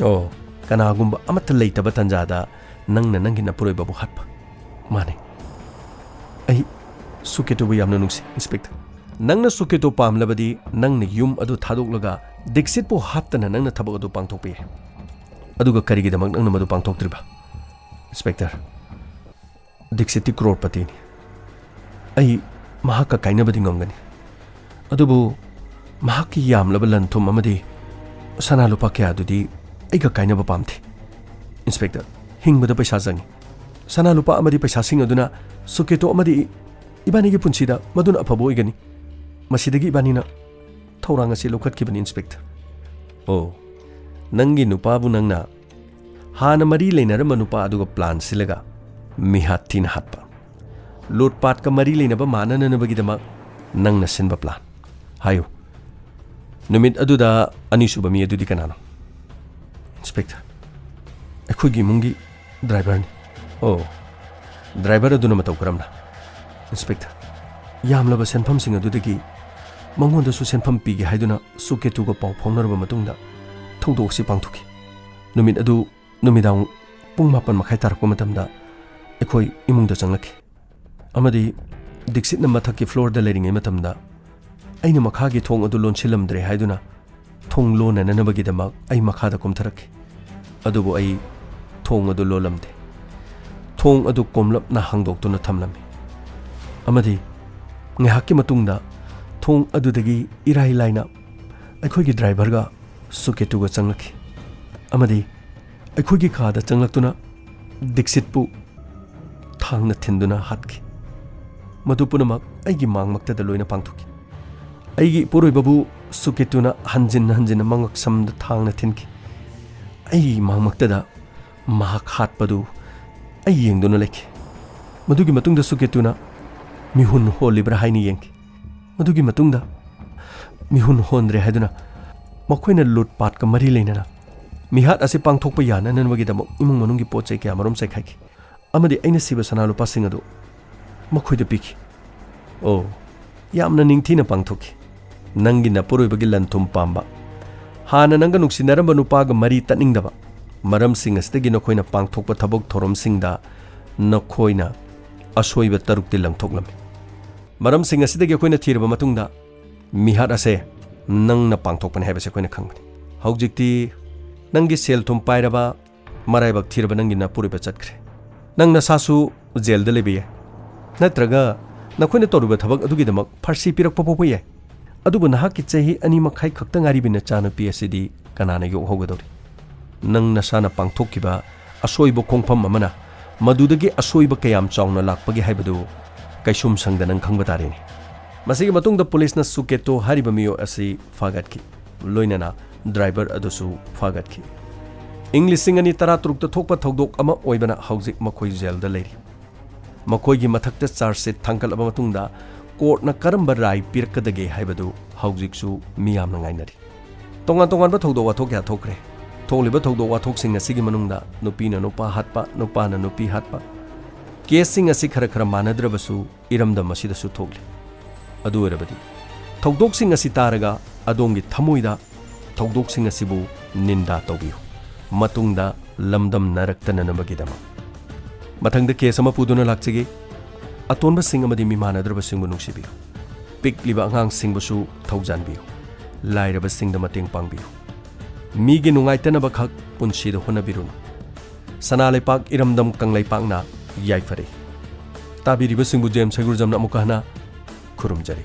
ꯑꯣ, ꯀꯅꯥꯒꯨꯝꯕ ꯑꯃꯠꯇ ꯂꯩꯇꯕ ꯇꯥꯟꯖꯥꯗ ꯅꯪꯅ ꯅꯪꯒꯤ ꯅꯄꯨꯔꯣꯏꯕꯕꯨ ꯍꯥꯠꯄ? ꯃꯥꯅꯦ꯫ ꯑꯩ ꯁꯨꯀꯦꯇꯨꯕꯨ ꯌꯥꯝꯅ ꯅꯨꯡꯁꯤ, ꯏꯟꯁꯄꯦꯛꯇꯔ꯫ ꯅꯪꯅ ꯁꯨꯀꯦꯇꯨ ꯄꯥꯝꯂꯕꯗꯤ ꯅꯪꯅ ꯌꯨꯝ ꯑꯗꯨ ꯊꯥꯗꯣꯛꯂꯒ ꯗꯤꯛꯁꯤꯠꯄꯨ ꯍꯥꯠꯇꯅ ꯅꯪꯅ ꯊꯕꯛ ꯑꯗꯨ ꯄꯥꯡꯊꯣꯛꯄ ꯌꯥꯏ꯫ ꯑꯗꯨꯒ ꯀꯔꯤꯒꯤꯗꯃꯛ ꯅꯪꯅ ꯃꯗꯨ ꯄꯥꯡꯊꯣꯛꯇ꯭ꯔꯤꯕ? ꯏꯟꯁꯄꯦꯛꯇꯔ, ꯗꯤꯛꯁꯤꯠꯇꯤ ꯀ꯭ꯔꯣꯔꯄꯇꯤꯅꯤ꯫ ꯑꯩ ꯃꯍꯥꯛꯀ ꯀꯥꯏꯅꯕꯗꯤ ꯉꯝꯒꯅꯤ, ꯑꯗꯨꯕꯨ ꯃꯍꯥꯛꯀꯤ ꯌꯥꯝꯂꯕ ꯂꯟ ꯊꯨꯝ ꯑꯃꯗꯤ ꯁꯅꯥ ꯂꯨꯄꯥ ꯀꯌꯥꯗꯨꯗꯤ ꯑꯩꯒ ꯀꯥꯏꯅꯕ ꯄꯥꯝꯗꯦ꯫ ꯏꯟꯁꯄꯦꯛꯇꯔ, ꯍꯤꯡꯕꯗ ꯄꯩꯁꯥ ꯆꯪꯏ꯫ ꯁꯅꯥ ꯂꯨꯄꯥ ꯑꯃꯗꯤ ꯄꯩꯁꯥꯁꯤꯡ ꯑꯗꯨꯅ ꯁꯨꯀꯦꯇꯣ ꯑꯃꯗꯤ ꯏꯕꯥꯅꯤꯒꯤ ꯄꯨꯟꯁꯤꯗ ꯃꯗꯨꯅ ꯑꯐꯕ ꯑꯣꯏꯒꯅꯤ꯫ ꯃꯁꯤꯗꯒꯤ ꯏꯕꯥꯅꯤꯅ ꯊꯧꯔꯥꯡ ꯑꯁꯤ ꯂꯧꯈꯠꯈꯤꯕꯅꯤ, ꯏꯟꯁꯄꯦꯛꯇꯔ꯫ ꯑꯣ, ꯅꯪꯒꯤ ꯅꯨꯄꯥꯕꯨ ꯅꯪꯅ ꯍꯥꯟꯅ ꯃꯔꯤ ꯂꯩꯅꯔꯝꯕ ꯅꯨꯄꯥ ꯑꯗꯨꯒ ꯄ꯭ꯂꯥꯟ ꯁꯤꯜꯂꯒ ꯃꯤꯍꯥꯠ ꯊꯤꯅ ꯍꯥꯠꯄ꯫ ꯂꯨꯠꯄꯥꯠꯀ ꯃꯔꯤ ꯂꯩꯅꯕ ꯃꯥꯟꯅꯅꯅꯕꯒꯤꯗꯃꯛ ꯅꯪꯅ ꯁꯤꯟꯕ ꯄ꯭ꯂꯥꯟ꯫ ꯍꯥꯏꯌꯨ, ꯅꯨꯃꯤꯠ ꯑꯗꯨꯗ ꯑꯅꯤꯁꯨꯕ ꯃꯤ ꯑꯗꯨꯗꯤ ꯀꯅꯥꯅꯣ? ꯏꯟꯁꯄꯦꯛꯇꯔ, ꯑꯩꯈꯣꯏꯒꯤ ꯏꯃꯨꯡꯒꯤ ꯗ꯭ꯔꯥꯏꯚꯔꯅꯤ꯫ ꯑꯣ, ꯗ꯭ꯔꯥꯏꯚꯔ ꯑꯗꯨꯅ ꯃꯇꯧ ꯀꯔꯝꯅ? ꯏꯟꯁꯄꯦꯛꯇꯔ, ꯌꯥꯝꯂꯕ ꯁꯦꯟꯐꯝꯁꯤꯡ ꯑꯗꯨꯗꯒꯤ ꯃꯉꯣꯟꯗꯁꯨ ꯁꯦꯟꯐꯝ ꯄꯤꯒꯦ ꯍꯥꯏꯗꯨꯅ ꯁꯨꯀꯦꯇꯨꯒ ꯄꯥꯎ ꯐꯥꯎꯅꯔꯕ ꯃꯇꯨꯡꯗ ꯊꯧꯗꯣꯛ ꯑꯁꯤ ꯄꯥꯡꯊꯣꯛꯈꯤ꯫ ꯅꯨꯃꯤꯠ ꯑꯗꯨ ꯅꯨꯃꯤꯗꯥꯡ ꯄꯨꯡ ꯃꯥꯄꯟ ꯃꯈꯥꯏ ꯇꯥꯔꯛꯄ ꯃꯇꯝꯗ ꯑꯩꯈꯣꯏ ꯏꯃꯨꯡꯗ ꯆꯪꯂꯛꯈꯤ꯫ ꯑꯃꯗꯤ ꯗꯤꯛꯁꯤꯠꯅ ꯃꯊꯛꯀꯤ ꯐ꯭ꯂꯣꯔꯗ ꯂꯩꯔꯤꯉꯩ ꯃꯇꯝꯗ ꯑꯩꯅ ꯃꯈꯥꯒꯤ ꯊꯣꯡ ꯑꯗꯨ ꯂꯣꯟꯁꯤꯜꯂꯝꯗ꯭ꯔꯦ ꯍꯥꯏꯗꯨꯅ ꯊꯣꯡ ꯂꯣꯟꯅꯅꯕꯒꯤꯗꯃꯛ ꯑꯩ ꯃꯈꯥꯗ ꯀꯨꯝꯊꯔꯛꯈꯤ꯫ ꯑꯗꯨꯕꯨ ꯑꯩ ꯊꯣꯡ ꯑꯗꯨ ꯂꯣꯜꯂꯝꯗꯦ꯫ ꯊꯣꯡ ꯑꯗꯨ ꯀꯣꯝꯂꯞꯅ ꯍꯥꯡꯗꯣꯛꯇꯨꯅ ꯊꯝꯂꯝꯃꯤ꯫ ꯑꯃꯗꯤ ꯉꯥꯏꯍꯥꯛꯀꯤ ꯃꯇꯨꯡꯗ ꯊꯣꯡ ꯑꯗꯨꯗꯒꯤ ꯏꯔꯥꯏ ꯂꯥꯏꯅ ꯑꯩꯈꯣꯏꯒꯤ ꯗ꯭ꯔꯥꯏꯚꯔꯒ ꯁꯨꯀꯦꯇꯨꯒ ꯆꯪꯂꯛꯈꯤ꯫ ꯑꯃꯗꯤ ꯑꯩꯈꯣꯏꯒꯤ ꯀꯥꯗ ꯆꯪꯂꯛꯇꯨꯅ ꯗꯤꯛꯁꯤꯠꯄꯨ ꯊꯥꯡꯅ ꯊꯤꯟꯗꯨꯅ ꯍꯥꯠꯈꯤ꯫ ꯃꯗꯨ ꯄꯨꯝꯅꯃꯛ ꯑꯩꯒꯤ ꯃꯥꯡꯃꯛꯇꯗ ꯂꯣꯏꯅ ꯄꯥꯡꯊꯣꯛꯈꯤ꯫ ꯑꯩꯒꯤ ꯏꯄꯨꯔꯣꯏꯕꯕꯨ ꯁꯨꯀꯦꯇꯨꯅ ꯍꯟꯖꯤꯟ ꯍꯟꯖꯤꯟꯅ ꯃꯉꯛꯁꯝꯗ ꯊꯥꯡꯅ ꯊꯤꯟꯈꯤ꯫ ꯑꯩꯒꯤ ꯃꯥꯡꯃꯛꯇꯗ ꯃꯍꯥꯛ ꯍꯥꯠꯄꯗꯨ ꯑꯩ ꯌꯦꯡꯗꯨꯅ ꯂꯩꯈꯤ꯫ ꯃꯗꯨꯒꯤ ꯃꯇꯨꯡꯗ ꯁꯨꯀꯦꯇꯨꯅ ꯃꯤꯍꯨꯟ ꯍꯣꯜꯂꯤꯕ꯭ꯔꯥ ꯍꯥꯏꯅ ꯌꯦꯡꯈꯤ꯫ ꯃꯗꯨꯒꯤ ꯃꯇꯨꯡꯗ ꯃꯤꯍꯨꯟ ꯍꯣꯟꯗ꯭ꯔꯦ ꯍꯥꯏꯗꯨꯅ ꯃꯈꯣꯏꯅ ꯂꯨꯠꯄꯥꯠꯀ ꯃꯔꯤ ꯂꯩꯅꯅ ꯃꯤꯍꯥꯠ ꯑꯁꯤ ꯄꯥꯡꯊꯣꯛꯄ ꯌꯥꯅꯅꯕꯒꯤꯗꯃꯛ ꯏꯃꯨꯡ ꯃꯅꯨꯡꯒꯤ ꯄꯣꯠ ꯆꯩ ꯀꯌꯥ ꯃꯔꯨꯝ ꯆꯥꯏꯈꯥꯏꯈꯤ꯫ ꯑꯃꯗꯤ ꯑꯩꯅ ꯁꯤꯕ ꯁꯅꯥ ꯂꯨꯄꯥꯁꯤꯡ ꯑꯗꯨ ꯃꯈꯣꯏꯗ ꯄꯤꯈꯤ꯫ ꯑꯣ, ꯌꯥꯝꯅ ꯅꯤꯡꯊꯤꯅ ꯄꯥꯡꯊꯣꯛꯈꯤ꯫ ꯅꯪꯒꯤ ꯅꯄꯨꯔꯣꯏꯕꯒꯤ ꯂꯟ ꯊꯨꯝ ꯄꯥꯝꯕ, ꯍꯥꯟꯅ ꯅꯪꯒ ꯅꯨꯡꯁꯤꯅꯔꯝꯕ ꯅꯨꯄꯥꯒ ꯃꯔꯤ ꯇꯠꯅꯤꯡꯗꯕ, ꯃꯔꯝꯁꯤꯡ ꯑꯁꯤꯗꯒꯤ ꯅꯈꯣꯏꯅ ꯄꯥꯡꯊꯣꯛꯄ ꯊꯕꯛ ꯊꯧꯔꯝꯁꯤꯡꯗ ꯅꯈꯣꯏꯅ ꯑꯁꯣꯏꯕ ꯇꯔꯨꯛꯇꯤ ꯂꯪꯊꯣꯛꯂꯝꯃꯤ꯫ ꯃꯔꯝꯁꯤꯡ ꯑꯁꯤꯗꯒꯤ ꯑꯩꯈꯣꯏꯅ ꯊꯤꯔꯕ ꯃꯇꯨꯡꯗ ꯃꯤꯍꯥꯠ ꯑꯁꯦ ꯅꯪꯅ ꯄꯥꯡꯊꯣꯛꯄꯅꯤ ꯍꯥꯏꯕꯁꯦ ꯑꯩꯈꯣꯏꯅ ꯈꯪꯕꯅꯤ꯫ ꯍꯧꯖꯤꯛꯇꯤ ꯅꯪꯒꯤ ꯁꯦꯜ ꯊꯨꯝ ꯄꯥꯏꯔꯕ, ꯃꯔꯥꯏꯕꯛ ꯊꯤꯔꯕ ꯅꯪꯒꯤ ꯅꯄꯨꯔꯣꯏꯕ ꯆꯠꯈ꯭ꯔꯦ꯫ ꯅꯪ ꯅꯁꯥꯁꯨ ꯖꯦꯜꯗ ꯂꯩꯕ ꯌꯥꯏ, ꯅꯠꯇ꯭ꯔꯒ ꯅꯈꯣꯏꯅ ꯇꯧꯔꯤꯕ ꯊꯕꯛ ꯑꯗꯨꯒꯤꯗꯃꯛ ꯐꯥꯔꯁꯤ ꯄꯤꯔꯛꯄ ꯐꯥꯎꯕ ꯌꯥꯏ꯫ ꯑꯗꯨꯕꯨ ꯅꯍꯥꯛꯀꯤ ꯆꯍꯤ ꯑꯅꯤ ꯃꯈꯥꯏ ꯈꯛꯇ ꯉꯥꯏꯔꯤꯕꯤ ꯅꯆꯥꯅꯨꯄꯤ ꯑꯁꯤꯗꯤ ꯀꯅꯥꯅ ꯌꯣꯛꯍꯧꯒꯗꯧꯔꯤ? ꯅꯪ ꯅꯁꯥꯅ ꯄꯥꯡꯊꯣꯛꯈꯤꯕ ꯑꯁꯣꯏꯕ ꯈꯣꯡꯐꯝ ꯑꯃꯅ ꯃꯗꯨꯗꯒꯤ ꯑꯁꯣꯏꯕ ꯀꯌꯥꯝ ꯆꯥꯎꯅ ꯂꯥꯛꯄꯒꯦ ꯍꯥꯏꯕꯗꯨ ꯀꯩꯁꯨꯝ ꯁꯪꯗ ꯅꯪ ꯈꯪꯕ ꯇꯥꯔꯦꯅꯦ꯫ ꯃꯁꯤꯒꯤ ꯃꯇꯨꯡꯗ ꯄꯨꯂꯤꯁꯅ ꯁꯨꯀꯦꯇꯣ ꯍꯥꯏꯔꯤꯕ ꯃꯤꯑꯣꯏ ꯑꯁꯤ ꯐꯥꯒꯠꯈꯤ, ꯂꯣꯏꯅꯅ ꯗ꯭ꯔꯥꯏꯚꯔ ꯑꯗꯨꯁꯨ ꯐꯥꯒꯠꯈꯤ꯫ ꯏꯪ ꯂꯤꯁꯤꯡ ꯑꯅꯤ ꯇꯔꯥꯇꯔꯨꯛꯇ ꯊꯣꯛꯄ ꯊꯧꯗꯣꯛ ꯑꯃ ꯑꯣꯏꯕꯅ ꯍꯧꯖꯤꯛ ꯃꯈꯣꯏ ꯖꯦꯜꯗ ꯂꯩꯔꯤ꯫ ꯃꯈꯣꯏꯒꯤ ꯃꯊꯛꯇ ꯆꯥꯔꯖ ꯁꯤꯠ ꯊꯥꯡꯒꯠꯂꯕ ꯃꯇꯨꯡꯗ ꯀꯣꯔꯠꯅ ꯀꯔꯝꯕ ꯔꯥꯏ ꯄꯤꯔꯛꯀꯗꯒꯦ ꯍꯥꯏꯕꯗꯨ ꯍꯧꯖꯤꯛꯁꯨ ꯃꯤꯌꯥꯝꯅ ꯉꯥꯏꯅꯔꯤ꯫ ꯇꯣꯉꯥꯟ ꯇꯣꯉꯥꯟꯕ ꯊꯧꯗꯣꯛ ꯋꯥꯊꯣꯛ ꯀꯌꯥ ꯊꯣꯛꯈ꯭ꯔꯦ꯫ ꯊꯣꯛꯂꯤꯕ ꯊꯧꯗꯣꯛ ꯋꯥꯊꯣꯛꯁꯤꯡ ꯑꯁꯤꯒꯤ ꯃꯅꯨꯡꯗ ꯅꯨꯄꯤꯅ ꯅꯨꯄꯥ ꯍꯥꯠꯄ, ꯅꯨꯄꯥꯅ ꯅꯨꯄꯤ ꯍꯥꯠꯄ, ꯀꯦꯁꯁꯤꯡ ꯑꯁꯤ ꯈꯔ ꯈꯔ ꯃꯥꯟꯅꯗ꯭ꯔꯕꯁꯨ ꯏꯔꯝꯗꯝ ꯑꯁꯤꯗꯁꯨ ꯊꯣꯛꯂꯤ꯫ ꯑꯗꯨ ꯑꯣꯏꯔꯕꯗꯤ ꯊꯧꯗꯣꯛꯁꯤꯡ ꯑꯁꯤ ꯇꯥꯔꯒ ꯑꯗꯣꯝꯒꯤ ꯊꯃꯣꯏꯗ ꯊꯧꯗꯣꯛꯁꯤꯡ ꯑꯁꯤꯕꯨ ꯅꯤꯟꯗꯥ ꯇꯧꯕꯤꯌꯨ, ꯃꯇꯨꯡꯗ ꯂꯝꯗꯝꯅꯔꯛꯇꯅꯅꯕꯒꯤꯗꯃꯛ꯫ ꯃꯊꯪꯗ ꯀꯦꯁ ꯑꯃ ꯄꯨꯗꯨꯅ ꯂꯥꯛꯆꯒꯦ꯫ ꯑꯇꯣꯟꯕꯁꯤꯡ ꯑꯃꯗꯤ ꯃꯤꯃꯥꯟꯅꯗ꯭ꯔꯕꯁꯤꯡꯕꯨ ꯅꯨꯡꯁꯤꯕꯤꯌꯨ꯫ ꯄꯤꯛꯂꯤꯕ ꯑꯉꯥꯡꯁꯤꯡꯕꯨꯁꯨ ꯊꯧꯖꯥꯟꯕꯤꯌꯨ꯫ ꯂꯥꯏꯔꯕꯁꯤꯡꯗ ꯃꯇꯦꯡ ꯄꯥꯡꯕꯤꯌꯨ꯫ ꯃꯤꯒꯤ ꯅꯨꯡꯉꯥꯏꯇꯅꯕꯈꯛ ꯄꯨꯟꯁꯤꯗ ꯍꯣꯠꯅꯕꯤꯔꯨꯅꯨ꯫ ꯁꯅꯥ ꯂꯩꯄꯥꯛ ꯏꯔꯝꯗꯝ ꯀꯪꯂꯩꯄꯥꯛꯅ ꯌꯥꯏꯐꯔꯦ꯫ ꯇꯥꯕꯤꯔꯤꯕꯁꯤꯡꯕꯨ ꯖꯦꯝꯁ ꯍꯩꯒ꯭ꯔꯨꯖꯝꯅ ꯑꯃꯨꯛꯀ ꯍꯟꯅ ꯈꯨꯔꯨꯝꯖꯔꯤ꯫